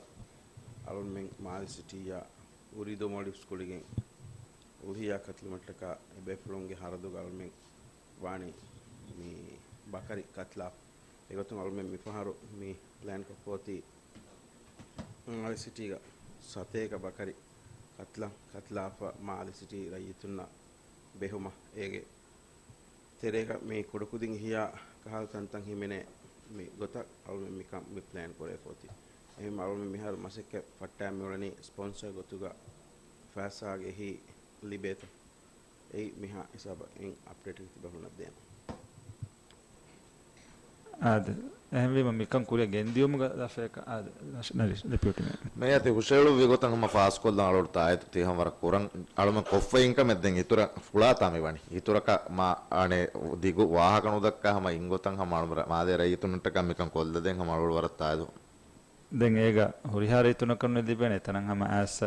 އަޅުންމެން މާލެ ސިޓީއާ އުރީދޫ މޯލްޑިވްސް ގުޅިގެން އުޟްޙިޔާ ކަތިލުމަށްޓަކާ އެބޭފުޅުންގެ ހަރަދުގަ އަޅުމެން ވާނީ މި ބަކަރި ކަތިލާފަ. އެގޮތުން އަޅުމެން މިފަހަރު މި ޕްލޭންކޮށްފަ އޮތީ މާލެ ސިޓީގަ ސަތޭކަ ބަކަރި ކަތިލަ-، ކަތިލާފަ މާލެ ސިޓީ ރައްޔިތުންނަށް ބެހުމަށް. އޭގެ ތެރޭގަ މި ކުޑަކުދިން އިޙްޔާ ކަހަލަ ތަންތަން ހިމެނޭ މި ގޮތަށް އަޅުމެން މިކަން މި ޕްލޭން ކުރެފަ އޮތީ. އެހެން އަޅުމެން މިހާރު މަސައްކަތް ފައްޓާ މިއުޅެނީ ސްޕޮންސަރ ގޮތުގަ ފައިސާގެ އެހީ ލިބޭތޯ؟ އެއީ މިހާ ހިސާބަށް އިން އަޕްޑޭޓް ތިބޭފުޅުންނަށް ދޭނަން. އާދެ، އެހެންވީމަ މިކަން ކުރިއަށް ގެންދިޔުމުގަ ލަފަޔަކަށް އާދެ، ނަޝް-، ނަރިޝް، ޑެޕިއުޓީ މޭޔަރ. މޭޔަރ ތި ހުށައެޅުއްވި ގޮތަށް ހަމަ ފާސްކޮށްލަން އަޅުގަނޑު ތާއީދު ތި ހަމަ ވަރަށް ކުރަން އަޅުމެން ކޮށްފައި އިންކަމެއް ދެން އިތުރަށް ފުޅާތާ މި ވަނީ. އިތުރަކަށް މާ އަނެއް ދިގު ވާހަކަ ނުދައްކާ ހަމަ އިންގޮތަށް ހަމަ އަޅު މާލޭ ރައްޔިތުންނަށްޓަކާ މިކަން ކޮށްލަދޭން ހަމަ އަޅުގަނޑު ވަރަށް ތާއީދު. ދެން އޭގަ ހުރިހާ ރައްޔިތުންނަކަށް ނުލިބޭނެ އެތަނަށް ހަމަ އައިސް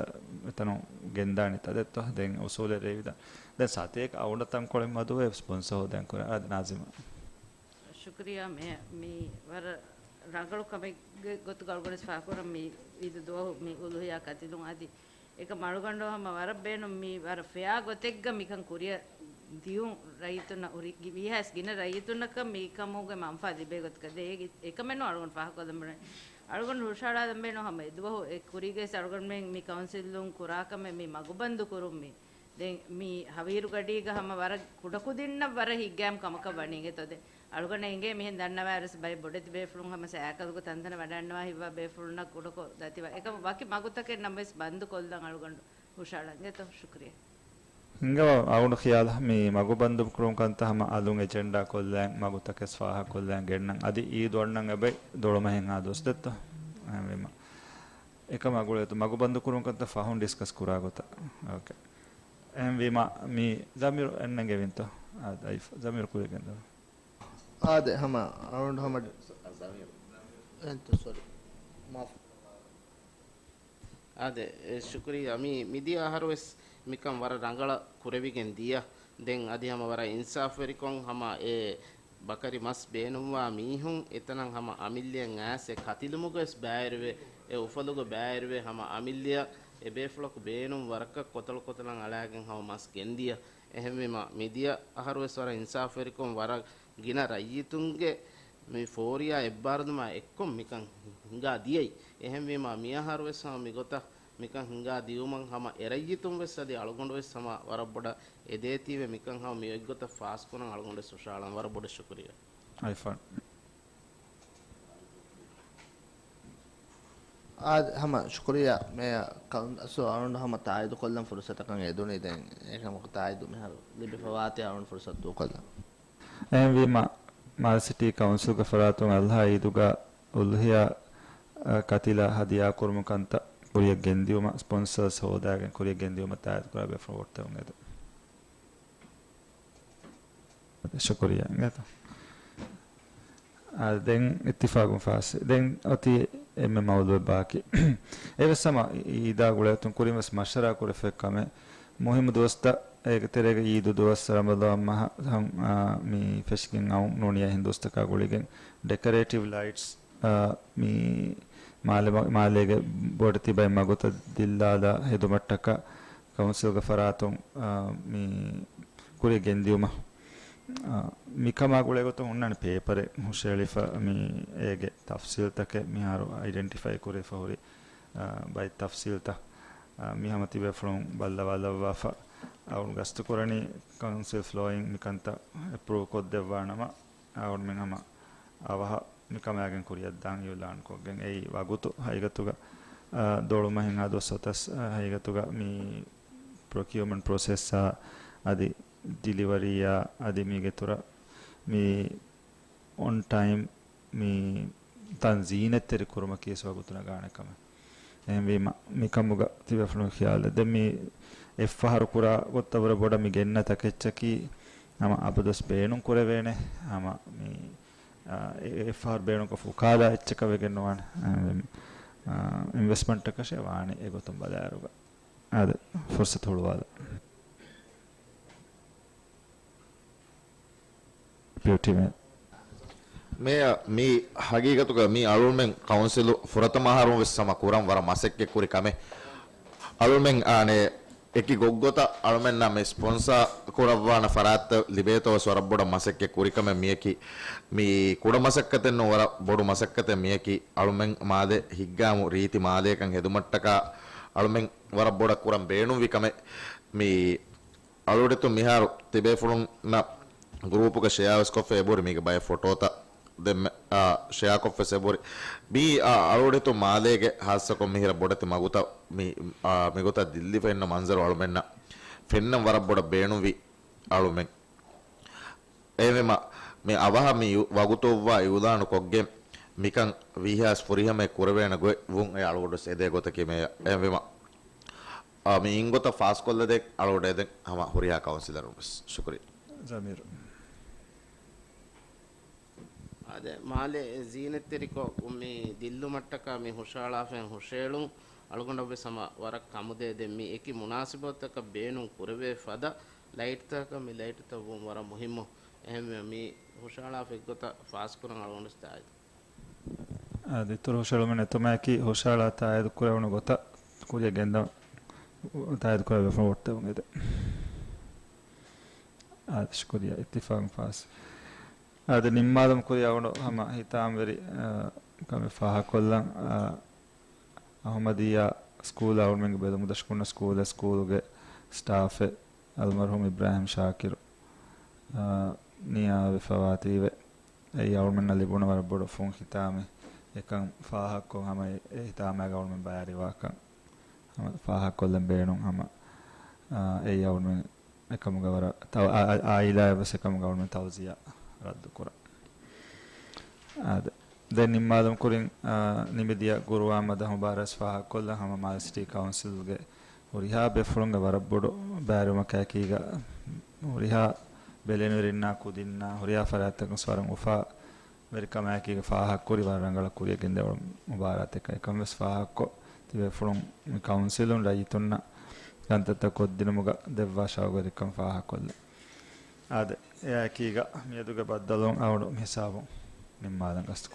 އެތަނުން ގެންދާނީ ތަދެއްތޯ؟ ދެން އުސޫލެއް ރޭވިދާނެ. ދެން ސަތޭކަ އަޅުގަނޑަށް ތަންކޮޅެއް މަދުވޭ ސްޕޮންސަ ހޯދަން ކުރަން. އާދެ، ނާޒިމާ. ޝުކުރިއްޔާ މޭ-، މީ ވަރަށް ރަނގަޅު ކަމެއްގެ ގޮތުގަ އަޅުގަނޑު ފާހަގަކުރަން މި އީދު ދުވަހު މި އުޟުޙިޔާ ކަތިލުން އަދި އެކަމް އަޅުގަނޑު ހަމަ ވަރަށް ބޭނުން މި ވަރަށް ފެއާ ގޮތެއްގަ މިކަން ކުރިއަށް ދިޔުން ރައްޔިތުންނަށް ހުރި ވީހާވެސް ގިނަ ރައްޔިތުންނަކަށް މި ކަމުގެ މަންފާ ލިބޭ ގޮތަކަށް ދޭ. އެކަމެއް ނޫން އަޅުގަނޑު ފާހަގަކޮށްލަން ބުނަނީ. އަޅުގަނޑު ހުށަހަޅާލަން ބޭނުން ހަމަ އެދުވަހު އެ ކުރީގައި އަޅުގަނޑުމެން މި ކައުންސިލުން ކުރާ ކަމެއް މި މަގުބަންދު ކުރުން މި ދެން މި ހަވީރުގަޑީގަ ހަމަ ވަރަށް ކުޑަކުދިންނަށް ވަރަށް ހިތްގައިމު ކަމަކަށް ވަނީ އިނގޭތޯ. ދެން އަޅުގަނޑަށް އެނގޭ މިހެން ދަންނަވާއިރުވެސް ބައެއް ބޮޑެތި ބޭފުޅުން ހަމަ ސައިކަލުގަ ތަންތަނަށް ވަޑައިގަންނަވާ ހިތްވާ ބޭފުޅުންނަށް ކުޑަކޮށް ދަތިވާ. އެކަމަށް ވަކި މަގުތަކެއް ނަމަވެސް ބަންދު ކޮށްލަން އަޅުގަނޑު ހުށަހަޅަން އިނގޭތޯ. ޝުކުރިއްޔާ. ހިނގާ އަޅުގަނޑު ޚިޔާލަށް މި މަގު ބަންދު ކުރުން ކަންތައް ހަމަ އަލުން އެޖެންޑާ ކޮށްލަން، މަގުތަކެސް ފާހަގަކޮށްލަން ގެންނަން. އަދި އީދު އޮންނަން އެބައި ދޮޅުމަހެއް އާ ދުވަސް ދެއްތޯ. އެހެންވީމަ އެކަމާ ގުޅޭތޯ މަގު ބަންދު ކުރުން ކަންތައް ފަހުން ޑިސްކަސް ކުރާ ގޮތަށް. އޯކޭ. އެހެންވީމަ މި ޒަމީރު އެންނެންގެވިންތޯ؟ އާ، ދައިފް. ޒަމީރު ކުރިއަށް ގެންދަވާ. އާދެ، ހަމަ، އަޅުގަނޑު ހަމަ، އެންތޯ، ސޮރީ. މާފު. އާދެ، އެ، ޝުކުރިއްޔާ. މި، މިދިޔަ އަހަރުވެސް މިކަން ވަރަށް ރަނގަޅަށް ކުރެވިގެން ދިޔަ. ދެން އަދި ހަމަ ވަރަށް އިންސާފުވެރިކޮށް ހަމަ އެ ބަކަރި މަސް ބޭނުންވާ މީހުން އެތަނަށް ހަމަ އަމިއްލައަށް އައިސް އެ ކަތިލުމުގަވެސް ބައިވެރިވެ، އެ އުފަލުގަ ބައިވެރިވެ ހަމަ އަމިއްލައަށް އެ ބޭފުޅަކު ބޭނުން ވަރަކަށް ކޮތަޅު ކޮތަޅަށް އަޅާގެން ހަމަ މަސް ގެންދިޔަ. އެހެންވީމަ މިދިޔަ އަހަރުވެސް ވަރަށް އިންސާފުވެރިކޮށް ވަރަށް ގިނަ ރައްޔިތުންގެ މި ފޯރިޔާ އެއްބާރުލުމާ އެއްކޮށް މިކަން ހިނގާ ދިޔައީ. އެހެންވީމަ މިއަހަރުވެސް ހަމަ މިގޮތަށް މިކަން ހިނގާ ދިޔުމަށް ހަމަ އެރައްޔިތުންވެސް އަދި އަޅުގަނޑުވެސް ހަމަ ވަރަށް ބޮޑަށް އެދޭތީވެ މިކަން ހަމަ މި އޮތްގޮތަށް ފާސްކުރަން އަޅުގަނޑުވެސް ހުށަހަޅަން. ވަރަށް ބޮޑަށް ޝުކުރިއްޔާ. އައިފޯން. އާދެ، ހަމަ ޝުކުރިއްޔާ މޭޔަރ ކައުންސިލް އަޅުގަނޑު ހަމަ ތާއީދު ކޮށްލަން ފުރުސަތަކަށް އެދުނީ. ދެން އެކަމަކު ތާއީދު މިހާރު ލިބިފަވާތީ އަޅުގަނޑު ފުރުސަތު ދޫކޮށްލަން. އެހެންވީމަ، މާލެ ސިޓީ ކައުންސިލްގެ ފަރާތުން އަލްހާ އީދުގަ އުޟްޙިޔާ، އަ، ކަތިލާ ހަދިޔާ ކުރުމުގެ ކަންތައް ކުރިއަށް ގެންދިއުމަށް ސްޕޮންސަރސް ހޯދާގެން ކުރިއަށް ގެންދިއުމަށް ތާއީދު ކުރާ ބޭފުޅުން ވޯޓްތެރިން އެދުން. ޝުކުރިއްޔާ އިނގޭތޯ. އާ، ދެން އިއްތިފާގުން ފާސް. ދެން އޮތީ އެންމެ މައުޟޫއެއް ބާކީ. އެވެސް ހަމަ އީދާ ގުޅޭތުން ކުރިން ވެސް މަޝްވަރާ ކުރެފަ ކަމެއް. މުހިއްމު ދުވަސްތައް އޭގެ ތެރޭގަ އީދު ދުވަސް ރަމަޟާން މަހަށް ހަމް، އާ، މި ފެށިގެން އައުން ނޫނިޔާ ހިނދުސްތަކާ ގުޅިގެން ޑެކަރޭޓިވް ލައިޓްސް، އާ، މި މާލެ-، މާލޭގެ ބޮޑެތި ބައެއް މަގުތައް ދިއްލާލާ ހެދުމަށްޓަކާ ކައުންސިލްގެ ފަރާތުން، އާ، މި ކުރިއަށް ގެންދިއުމަށް، އާ، މިކަމާ ގުޅޭގޮތުން ހުންނާނެ ޕޭޕަރެއް ހުށައެޅިފަ މި އޭގެ ތަފްސީލްތަކެއް މިހާރު އައިޑެންޓިފައި ކުރެވިފަ ހުރި، އާ، ބައެއް ތަފްސީލްތައް، އާ، މި ހަމަ ތިބޭފުޅުން ބައްލަވާލައްވާފަ. އަޅުގަނޑު ގަސްތުކުރަނީ ކައުންސިލް ފްލޯއިން މިކަންތައް އެޕްރޫވް ކޮށްދެއްވާނަމަ، އަޅުގަނޑުމެން ހަމަ އަވަހަށް މިކަމާގެން ކުރިއަށްދާން އިއުލާންކޮށްގެން އެއީ ވަގުތު ހަގީގަތުގަ، އާ، ދޮޅުމަހެއް އާ ދުވަސް އޮތަސް، އާ، ހަގީގަތުގަ މި ޕްރޮކިއުމަންޓް ޕްރޮސެސްއާ އަދި ޑިލިވަރީއާ އަދި މީގެ އިތުރަށް މި އޮން ޓައިމް މި ތަން ޒީނަތްތެރި ކުރުމަކީ ވެސް ވަގުތު ނަގާނެ ކަމެއް. އެހެންވީމަ، މިކަމުގަ ތިބޭފުޅުން ޚިޔާލެއް. ދެން މި އެއްފަހަރު ކުރާ ގޮތަށް ވުރެ ބޮޑަށް މި ގެންނަ ތަކެއްޗަކީ، ހަމަ އަބަދުވެސް ބޭނުން ކުރެވޭނެ، ހަމަ މި، އާ، އެ-، އެއްފަހަރު ބޭނުންކޮށް ފުކާލާ އެއްޗަކަށް ވެގެން ނުވާނެ. އާ، އިންވެސްޓްމަންޓަކަށޭ ވާނީ އެގޮތުން ބަލާއިރުގަ. އާދެ، ފުރުސަތު ހުޅުވާލަ. ޑެޕިއުޓީ މޭޔަރ. މޭޔަރ، މީ ހަގީގަތުގަ މީ އަޅުމެން ކައުންސިލު ފުރަތަމަ އަހަރުން ވެސް ހަމަ ކުރަން ވަރަށް މަސައްކަތް ކުރި ކަމެއް. އަޅުމެން އާނެ އެކި ގޮތްގޮތަށް އަޅުމެންނާ މި ސްޕޮންސާ ކުރައްވާނަ ފަރާތްތައް ލިބޭތޯ ވެސް ވަރަށް ބޮޑަށް މަސައްކަތް ކުރި ކަމެއް މިޔަކީ. މީ ކުޑަ މަސައްކަތެއް ނޫން، ވަރަށް ބޮޑު މަސައްކަތެއް މިޔަކީ. އަޅުމެން މާލެ ހިއްގާމު ރީތި މާލޭކަން ހެދުމަށްޓަކާ އަޅުމެން ވަރަށް ބޮޑަށް ކުރަން ބޭނުންވި ކަމެއް. މީ އަޅުގަނޑު މިހާރު ތިބޭފުޅުންނަށް ގްރޫޕުގަ ޝެއާވެސް ކޮށްފަ އެބަހުރި މީގެ ބައެއް ފޮޓޯތައް. ދެންމެ، އާ، ޝެއާކޮށްފަސް އެބުރި. މީ، އާ، އަޅުގަޑިތު މާލޭގެ ހާއްސަކޮށް މިހިރަ ބޮޑެތި މަގުތައް މި، އާ، މިގޮތަށް ދިއްލިފަ އިންނަ މަންޒަރު އަޅުމެންނަށް ފެންނަން ވަރަށް ބޮޑަށް ބޭނުންވި އަޅުމެން. އެހެންވީމަ، މި އަވަހަށް މި ޔު-، ވަގުތު އޮއްވާ އިއުލާނު ކޮށްގެން މިކަން ވީހާސް ފުރިހަމައެއް ކުރެވޭނެ ގޮތް ވުން އެ އަޅުގަނޑުވެސް އެދޭ ގޮތަކީ މޭޔަ. އެހެންވީމަ، އާ، މި އިން ގޮތަށް ފާސްކޮށްލަދޭން އަޅުގަޑު އެދެން ހަމަ ހުރިހާ ކައުންސިލަރުން ވެސް. ޝުކުރިއްޔާ. ޒަމީރު. އާދެ، މާލެ ޒީނަތްތެރިކޮށް މި ދިއްލުމަށްޓަކާ މި ހުށަހަޅާފައި ހުށައެޅުން އަޅުގަނޑަށްވެސް ހަމަ ވަރަށް ކަމުދޭ. ދެން މި އެކި މުނާސިބަތްތަކަށް ބޭނުން ކުރެވޭ ފަދަ ލައިޓްތަކަކަށް މި ލައިޓްތައް ވުން ވަރަށް މުހިއްމު. އެހެންވެ، މި ހުށަހަޅާފަ އެއްގޮތަށް ފާސްކުރަން އަޅުގަނޑު ތާއީދު. އާދެ، އިތުރު ހުށަހެޅުމެއް ނެތުމާއެކީ ހުށަހަޅާ ތާއީދު ކުރެވުނު ގޮތަށް ކުރިއަށް ގެންދަ، ތާއީދު ކުރެވޭ ވޮޓްތައް ވުން އެދެ. އާދެ، ޝުކުރިއްޔާ. އިއްތިފާގުން ފާސް. އާދެ، ނިންމާލަމު ކުރިއަށް އަޅުގަނޑު ހަމަ ހިތާމަވެރި، އާ، ކަމެއް ފާހަގަކޮށްލަން. އާ، އަހުމަދިއްޔާ ސްކޫލް އަޅުގަނޑުމެންގެ ބެލުމުދަށު ކުންނަ ސްކޫލެއް، ސްކޫލުގެ ސްޓާފެއް، އަލްމަރްހޫމް އިބްރާހިމް ޝާކިރު، އާ، ނިޔާވެފަވާތީވެ. އެއީ އަޅުމެންނަށް ލިބުނު ވަރަށް ބޮޑު ފުން ހިތާމެއް. އެކަން ފާހަގަކޮށް ހަމަ އެ، އެ ހިތާމައިގަ އަޅުމެން ބައިވެރިވާކަން ހަމަ ފާހަގަކޮށްލަން ބޭނުން ހަމަ، އާ، އެއީ އަޅުމެން އެކަމުގަ ވަރަށް ތައު-، އާ، އާ، އާއިލާއަށް ވެސް އެކަމުގަ އަޅުމެން ތައުޒިޔާ ރައްދު ކުރަން. އާދެ، ދެން ނިންމާލުމު ކުރިން، އާ، ނިމިދިޔަ ގުރުއާން މަދަހު މުބާރާތް ފާހަގަކޮށްލަން ހަމަ މާލެ ސިޓީ ކައުންސިލްގެ ހުރިހާ ބޭފުޅުންގެ ވަރަށް ބޮޑު ބައިވެރިވުމަކާއެކީގަ ހުރިހާ ބެލެނިވެރިންނާ ކުދިންނާ ހުރިހާ ފަރާތްތަކުން ވަރަށް އުފާ ވެރިކަމާއެކީގަ ފާހަގަކުރި ވަރަށް ރަނގަޅަށް ކުރިއަށް ގެންދެވުނު މުބާރާތެއް. އެކަން ވެސް ފާހަގަކޮށް ތިބޭފުޅުން މި ކައުންސިލުން ރައްޔިތުންނަށް ކަންތައްތައް ކޮށްދިނުމުގަ ދެއްވާ ޝައުގުވެރިކަން ފާހަގަކޮށްލަން. އާދެ، އެއާއެކީގަ މިއަދުގެ ބައްދަލުވުން އަޅުގަނޑު މިހިސާބުން ނިންމާލަން ގަސްތުކުރަން.